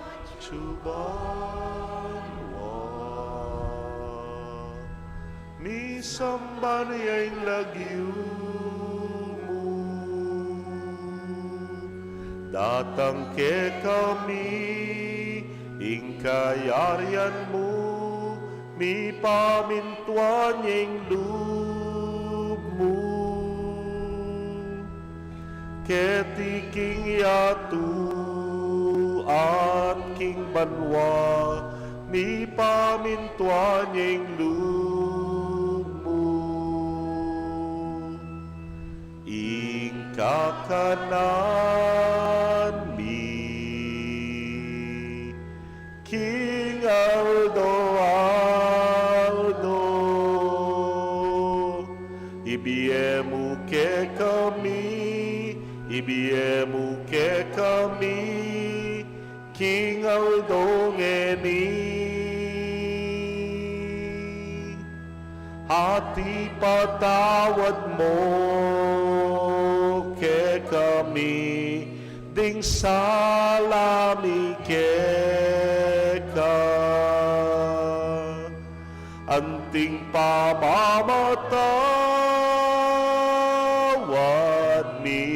Atsu ka banua, misamban ya ing lagyu mu, datang kekami ing kayarian mu, mipamintuan ya ing lub mu. Keti king yatu at king banua, mipamintuan ya ing lub mu. Ing kakanan mi king aldo-aldo, ibie mu kekami, ibie mu kekami king aldo ngeni. At ipatawad mu kekami ding sala mi keka, anting pamamatawad mi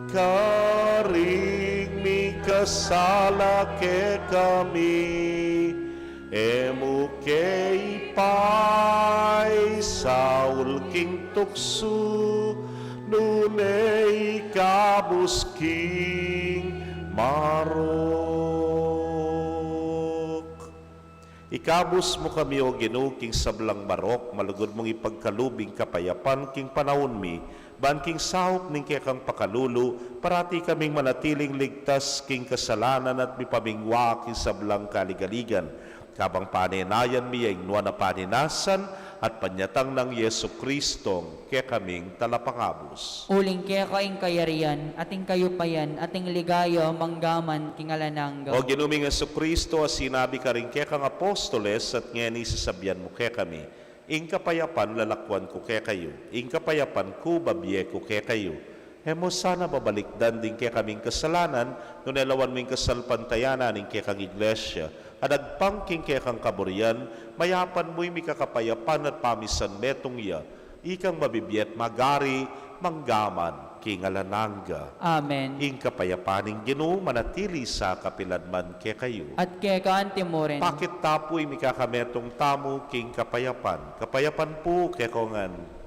karing mikasala kekami. E mu ke ipaisaul king tuksu, nune ikabus king marok. Ikabus mu kami, O Ginu, king sablang marok, malugud mung ipagkalub ing kapayapan king panaun mi, ban king saup ning kekang pakalulu, parati kaming manatiling ligtas king kasalanan at mipamingwa king sablang kaligaligan. Kabang panenayan mi ya ing nuan a paninasan at panyatang nang Jesucristo, kekaming talapangabus. Uling keka ing kayarian, at ing kayupayan, at ing ligaya, manggaman king alang angga. O Ginu ming Jesucristo, a sinabi karing kekang apostoles, at ngeni sasabian mu kekami, ing kapayapan lalakuan ku kekayu, ing kapayapan ku babie ku kekayu. E mu sana babalikdan ding kekaming kasalanan, nune lawan mu ing kasalpantayanan ning kekang Iglesia, a dagpang king kekang kaburian, mayapan mu ing mikakapayapan at pamisan metung ya, ikang mabibie at magari, manggaman king alang angga. Amen. Ing kapayapan ning Ginu manatili sa kapilan man kekayu. At keka anti mu rin. Pakit ta pu ing mikakametung tamu king kapayapan. Kapayapan pu kekongan.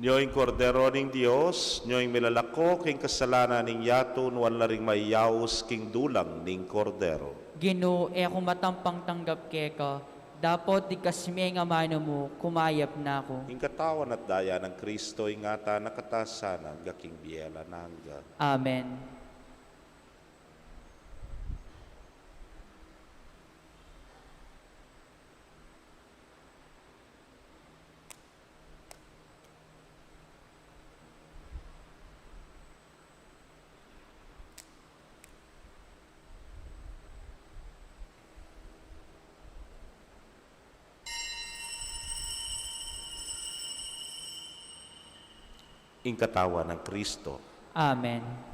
Nyo ing Kordero ning Dios, nyo ing milalako king kasalanan ning yatu. Nuan la ring mayaus king dulang ning Kordero. Ginu, e ku matampang tanggap keka, dapot digkas me ing amanu mu, kumayap na ku. Ing katawan at daya nang Kristo ingatan na katamu sana angga king bie alang angga. Amen. Ing katawan nang Kristo. Amen.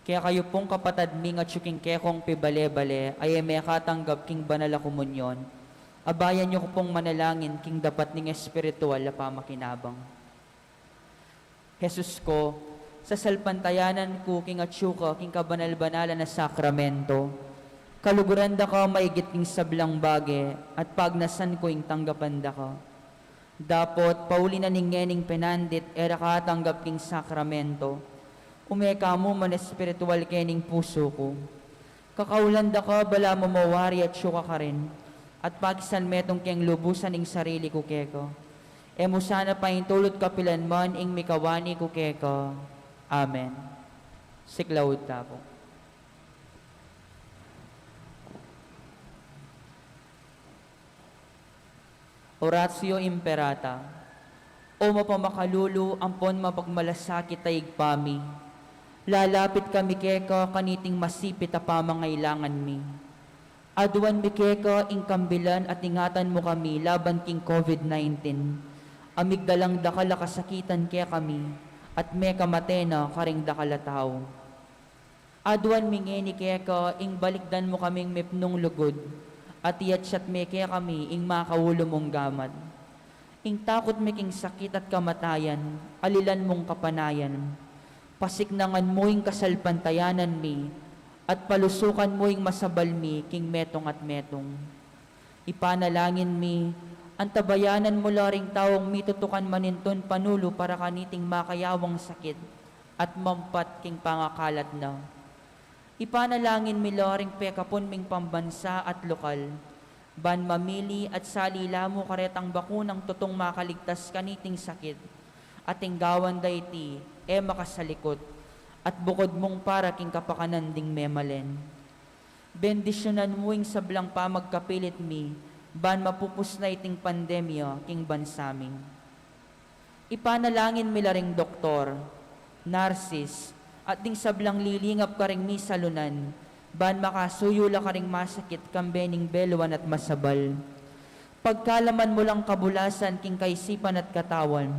Kekayu pung kapatad ming atyu king kekong pibale-bale a e mekatanggap king banal a komunyon, abayan yu ku pung manalangin king dapat ning espiritual a pamakinabang. Jesus ko, sasalpantayanan ku king atyu ka king kabanal-banalan a sakramento. Kaluguran da ka maigit king sablang bage, at pagnasan ku ing tanggapan da ka. Dapot, pauli na ning ngening penandit e ra ka atanggap king sakramento, ume ka mu man espiritual kening pusu ku. Kakaulan da ka balamu mo wari atyu ka karin, at pakisan metung keng lubusan ing sarili ku keka. E mu sana paintulut kapilan man ing mikawani ku keka. Amen. Siklaud tamu. Oratio Imperata. O mapamakalulu ampon mapagmalasakit a Ibpa mi, lalapit kami keka kaniting masipit a pamangailangan mi. Aduan mi keka ing kambilan at ingatan mu kami laban king COVID nineteen. A migdalang dakal a kasakitan kekami, at mekamate na karing dakal a tau. Aduan mi ngeni keka ing balikdan mu kaming mipnung lugud, at iyatyat me kekami ing makaulu mung gamat. Ing takut mi king sakit at kamatayan, alilan mung kapanayan. Pasiknangan mu ing kasalpantayanan mi, at palusukan mu ing masabal mi king metung at metung. Ipanalangin mi, antabayanan mu la ring taung mitutukan manintun panulu para kaniting makayawang sakit at mampat king pangakalat na. Ipanalangin mi la ring pekapun ming pambansa at lokal, ban mamili at salila mu karetang bakunang tutung makaligtas kaniting sakit, at ing gawan da iti e makasalikut, at bukud mung para king kapakanan ding memalen. Bendisyunan mu ing sablang pamagkapilit mi, ban mapupus na iting pandemya king bansa mi. Ipanalangin mi la ring doktor, narsis, at ding sablang lilingap karing misalunan, ban makasuyu la karing masakit kambe ning beluan at masabal. Pagkalaman mu lang kabulasan king kaisipan at katawan,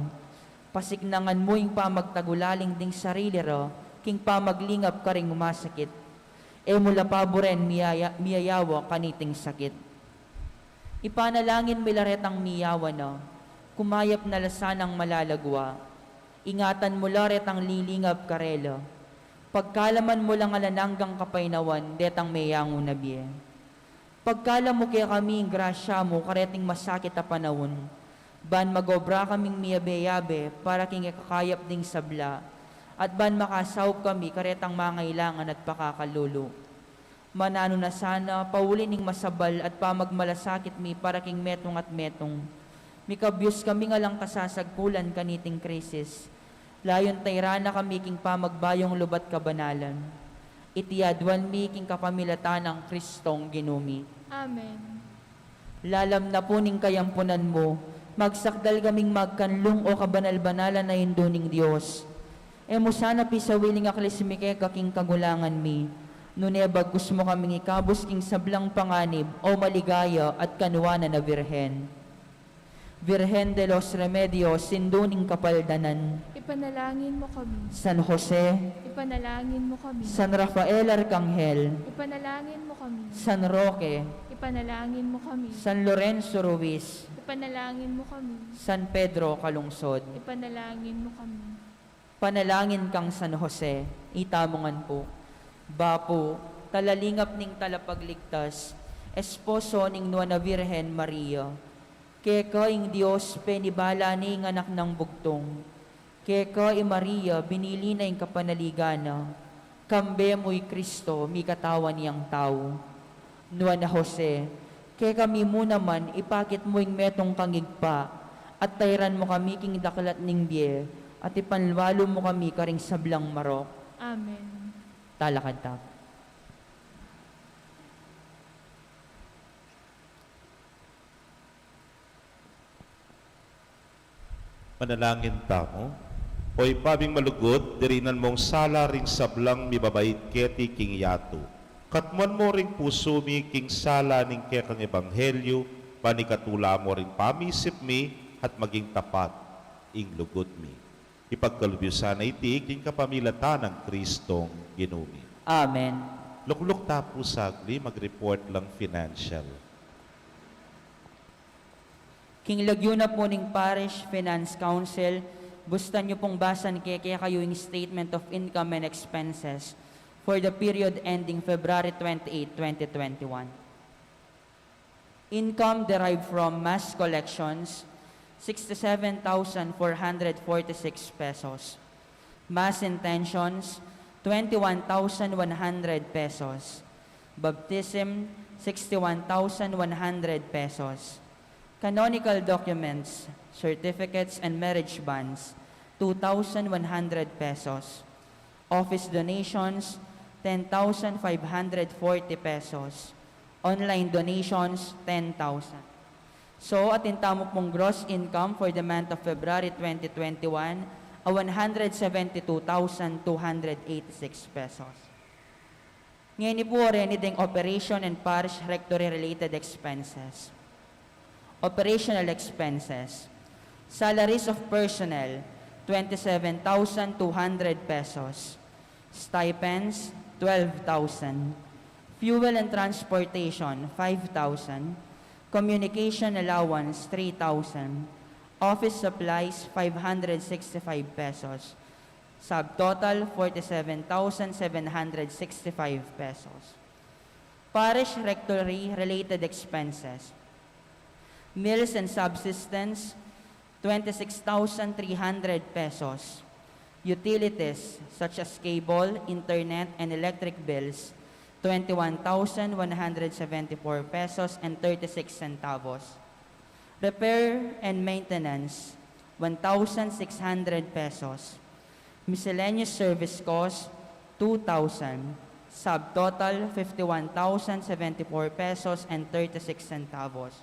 pasiknangan mu ing pamagtagulaling ding sarili ra king pamaglingap karing masakit. E mu la paburen miyaya-, miyayawa kaniting sakit. Ipanalangin mi la retang miyawa na, kumayap na la sanang malalagwa. Ingatan mu la retang lilingap karela. Pagkalaman mu lang alang anggang kapaynawan detang meyangu na bie. Pagkalam mu kekami ing grasya mu kareting masakit a panaun, ban mag-obra kaming miyabe-yabe para king ikakayap ding sabla, at ban makasaup kami karetang mangailangan at pakakalulu. Mananu na sana, pauli ning masabal at pamagmalasakit mi para king metung at metung, mikabyus kaming alang kasasagpulan kaniting krisis. Layun tairan na kami king pamagbayung lub at kabanalan. Iti aduan mi king kapamilatan nang Kristong Ginu mi. Amen. Lalam na pu ning kayampunan mu, magsakdal kaming magkanlung o kabanal-banalan a Indu ning Dios. E mu sana pisawiling aklis mi keka king kagulangan mi, nune bagkus mu kaming ikabus king sablang panganib, o maligaya at kanuanan a Birhen. Virgen de los Remedios, Indu ning Kapaldanan. Ipanalangin mu kami. San Jose. Ipanalangin mu kami. San Rafael Arkanghel. Ipanalangin mu kami. San Roque. Ipanalangin mu kami. San Lorenzo Ruiz. Ipanalangin mu kami. San Pedro Calungsod. Ipanalangin mu kami. Panalangin kang San Jose, itamu ngan pu. Bapu, talalingap ning Talapagligtas, esposo ning Nuan a Virgen Maria. Keka ing Dios penibala ne ing Anak nang Bugtung. Keka i Maria binili na ing kapanaligan na. Kambe mu i Kristo, mikatawan yang tau. Nuan a Jose, kekami mu naman ipakit mu ing metung kang Ibpa, at tairan mu kami king daklat ning bie, at ipanlualu mu kami karing sablang marok. Amen. Talakad ta. Manalangin tamu. O Ibpa ming malugud, dirinan mung sala ring sablang mibabait keti king yatu. Katmuan mu ring pusu mi king sala ning kekang ebanghelyu, ban ikatula mu ring pamisip mi at maging tapat ing lugud mi. Ipagkalub yu sana iti king kapamilatan nang Kristong Ginu mi. Amen. Lukluk ta pu sagli, mag-report lang financial. King lagyu na pu ning Parish Finance Council, bustan yu pung basan keke kayu ing statement of income and expenses for the period ending February twenty-eight, twenty twenty-one. Income derived from mass collections, sixty-seven thousand four hundred forty-six pesos. Mass intentions, twenty-one thousand one hundred pesos. Baptism, sixty-one thousand one hundred pesos. Canonical documents, certificates, and marriage bans, two thousand one hundred pesos. Office donations, ten thousand five hundred forty pesos. Online donations, ten thousand. So, atin tamu pung gross income for the month of February twenty twenty-one, a one hundred seventy-two thousand two hundred eighty-six pesos. Ngeni pu, oreni deng operation and parish rectory related expenses. Operational expenses. Salaries of personnel, twenty-seven thousand two hundred pesos. Stipends, twelve thousand. Fuel and transportation, five thousand. Communication allowance, three thousand. Office supplies, five hundred sixty-five pesos. Subtotal, forty-seven thousand seven hundred sixty-five pesos. Parish rectory related expenses. Meals and subsistence, twenty-six thousand three hundred pesos. Utilities, such as cable, internet, and electric bills, twenty-one thousand one hundred seventy-four pesos and thirty-six centavos. Repair and maintenance, one thousand six hundred pesos. Miscellaneous service cost, two thousand. Subtotal, fifty-one thousand seventy-four pesos and thirty-six centavos.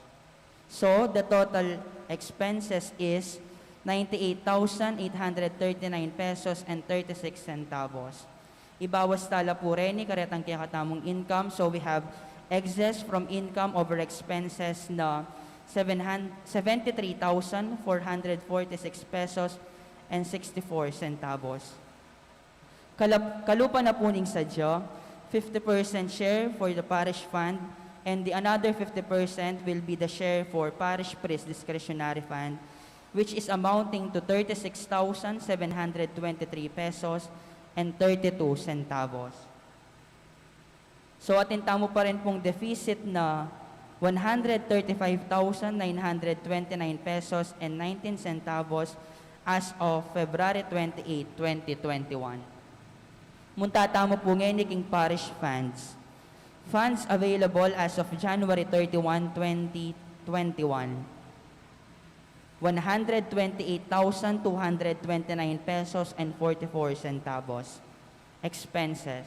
So, the total expenses is ninety-eight thousand eight hundred thirty-nine pesos and thirty-six centavos. Ibawas tala pu reni karetang kekatamung income. So, we have excess from income over expenses na seven hundred, seventy-three thousand four hundred forty-six pesos and sixty-four centavos. Kalap-, kalupa na pu ning sadya, fifty percent share for the parish fund, and the another fifty percent will be the share for parish priest discretionary fund, which is amounting to thirty-six thousand seven hundred twenty-three pesos and thirty-two centavos. So, atin tamu pa rin pung deficit na one hundred thirty-five thousand nine hundred twenty-nine pesos and nineteen centavos as of February twenty-eight, twenty twenty-one. Munta tamu pu ngeni king parish funds. Funds available as of January thirty-one, twenty twenty-one. One hundred twenty-eight thousand two hundred twenty-nine pesos and forty-four centavos. Expenses.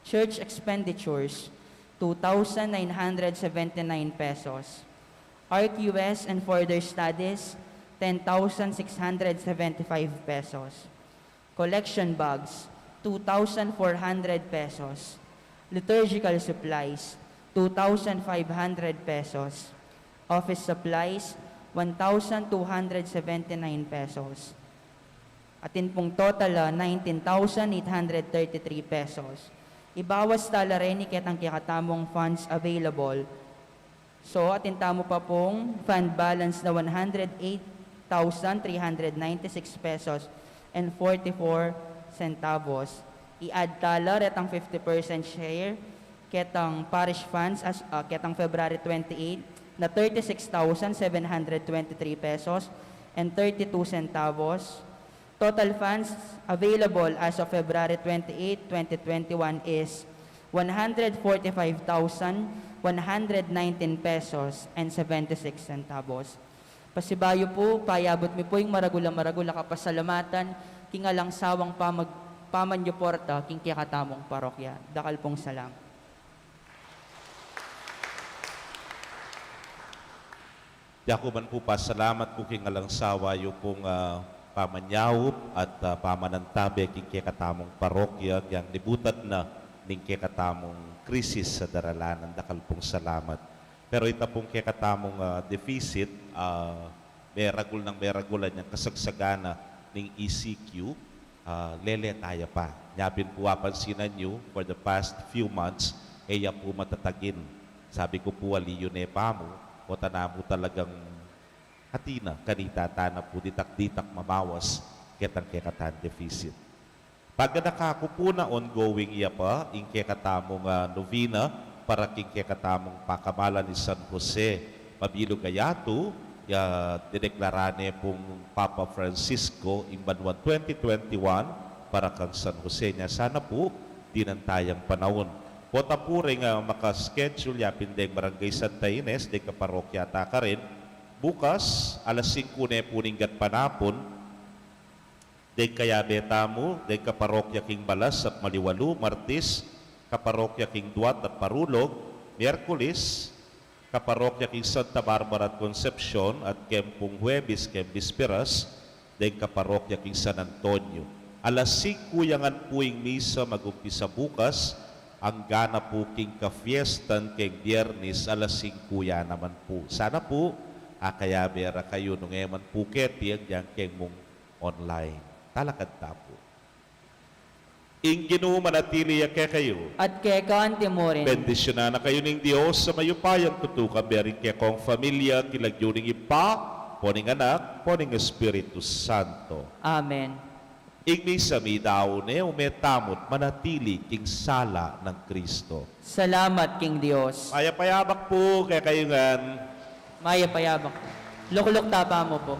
Church expenditures, two thousand nine hundred seventy-nine pesos. R Q S and further studies, ten thousand six hundred seventy-five pesos. Collection bags, two thousand four hundred pesos. Liturgical supplies, two thousand five hundred pesos. Office supplies, one thousand two hundred seventy-nine pesos. Atin pung total, ah, nineteen thousand eight hundred thirty-three pesos. Ibawas tala reni ketang kekatamung funds available. So, atin tamu pa pung fund balance na one hundred eight thousand three hundred ninety-six pesos and forty-four centavos. I-add tala retang fifty percent share ketang parish funds as, ah, ketang February twenty-eight na thirty-six thousand seven hundred twenty-three pesos and thirty-two centavos. Total funds available as of February twenty-eight, twenty twenty-one is one hundred forty-five thousand one hundred nineteen pesos and seventy-six centavos. Pasibayu pu, payabut mi pu ing maragul a maragul a kapasalamatan king alang sawang pamag-, pamanyuporta king kekatamung parokya. Dakal pung salamat. Yaku man pu pasalamat ku king alang sawa yu pung, ah, pamanyaup at, ah, pamanantabe king kekatamung parokya, yang libutan na ning kekatamung krisis a daralanan. Dakal pung salamat. Pero ita pung kekatamung, ah, deficit, ah, meragul nang meragul a yang kasagsagan na ning E C Q, Ah, lele taya pa. Nya pin pu apansinan yu, for the past few months, e ya pu matatagin. Sabi ku pu, ali yu ne pa mu, o tana mu talagang atin na, kanita tana pu ditak-ditak mamawas ketang kekatang deficit. Pagganaka ku pu na ongoing ya pa ing kekatamung, ah, novena para king kekatamung pakamalan i San Jose. Mabilug a yatu, ya dideklara ne pung Papa Francisco ing banuang twenty twenty-one para kang San Jose. Nya sana pu, dinan tayang panaun. Pota pu reng, ah, maka-schedule ya pin deng Barangay Santa Ines, deng kaparokya ta karin, bukas, alas singku ne pu ning gatpanapun, deng kayabe tamu, deng kaparokya king Balas at Maliwalu, Martis, kaparokya king Duat at Parulog, Miyerkules, kaparokya king Santa Barbara at Concepcion, at keng pung Huwebes keng Bisperas, deng kaparokya king San Antonio. Alas singku ya ngan pu ing misa magumpisa bukas, angga na pu king kafiestan keng Biernes, alas singku ya naman pu. Sana pu, akayabe ra kayu nung e man pu keti, agyan keng mung online. Talakad ta pu. Ing Ginu manatili ya kekayu. At keka antimurin. Bendisyunan na kayu ning Dios a mayupayang tutukan, bering kekong familia, king lagyu ning Ibpa, ampo ning Anak, ampo ning Espiritu Santo. Amen. Ing misa midaun ne, ume tamu't manatili king sala nang Kristo. Salamat king Dios. Mayap a yabak pu kekayu ngan. Mayap a yabak pu. Lukluk ta pa mu pu.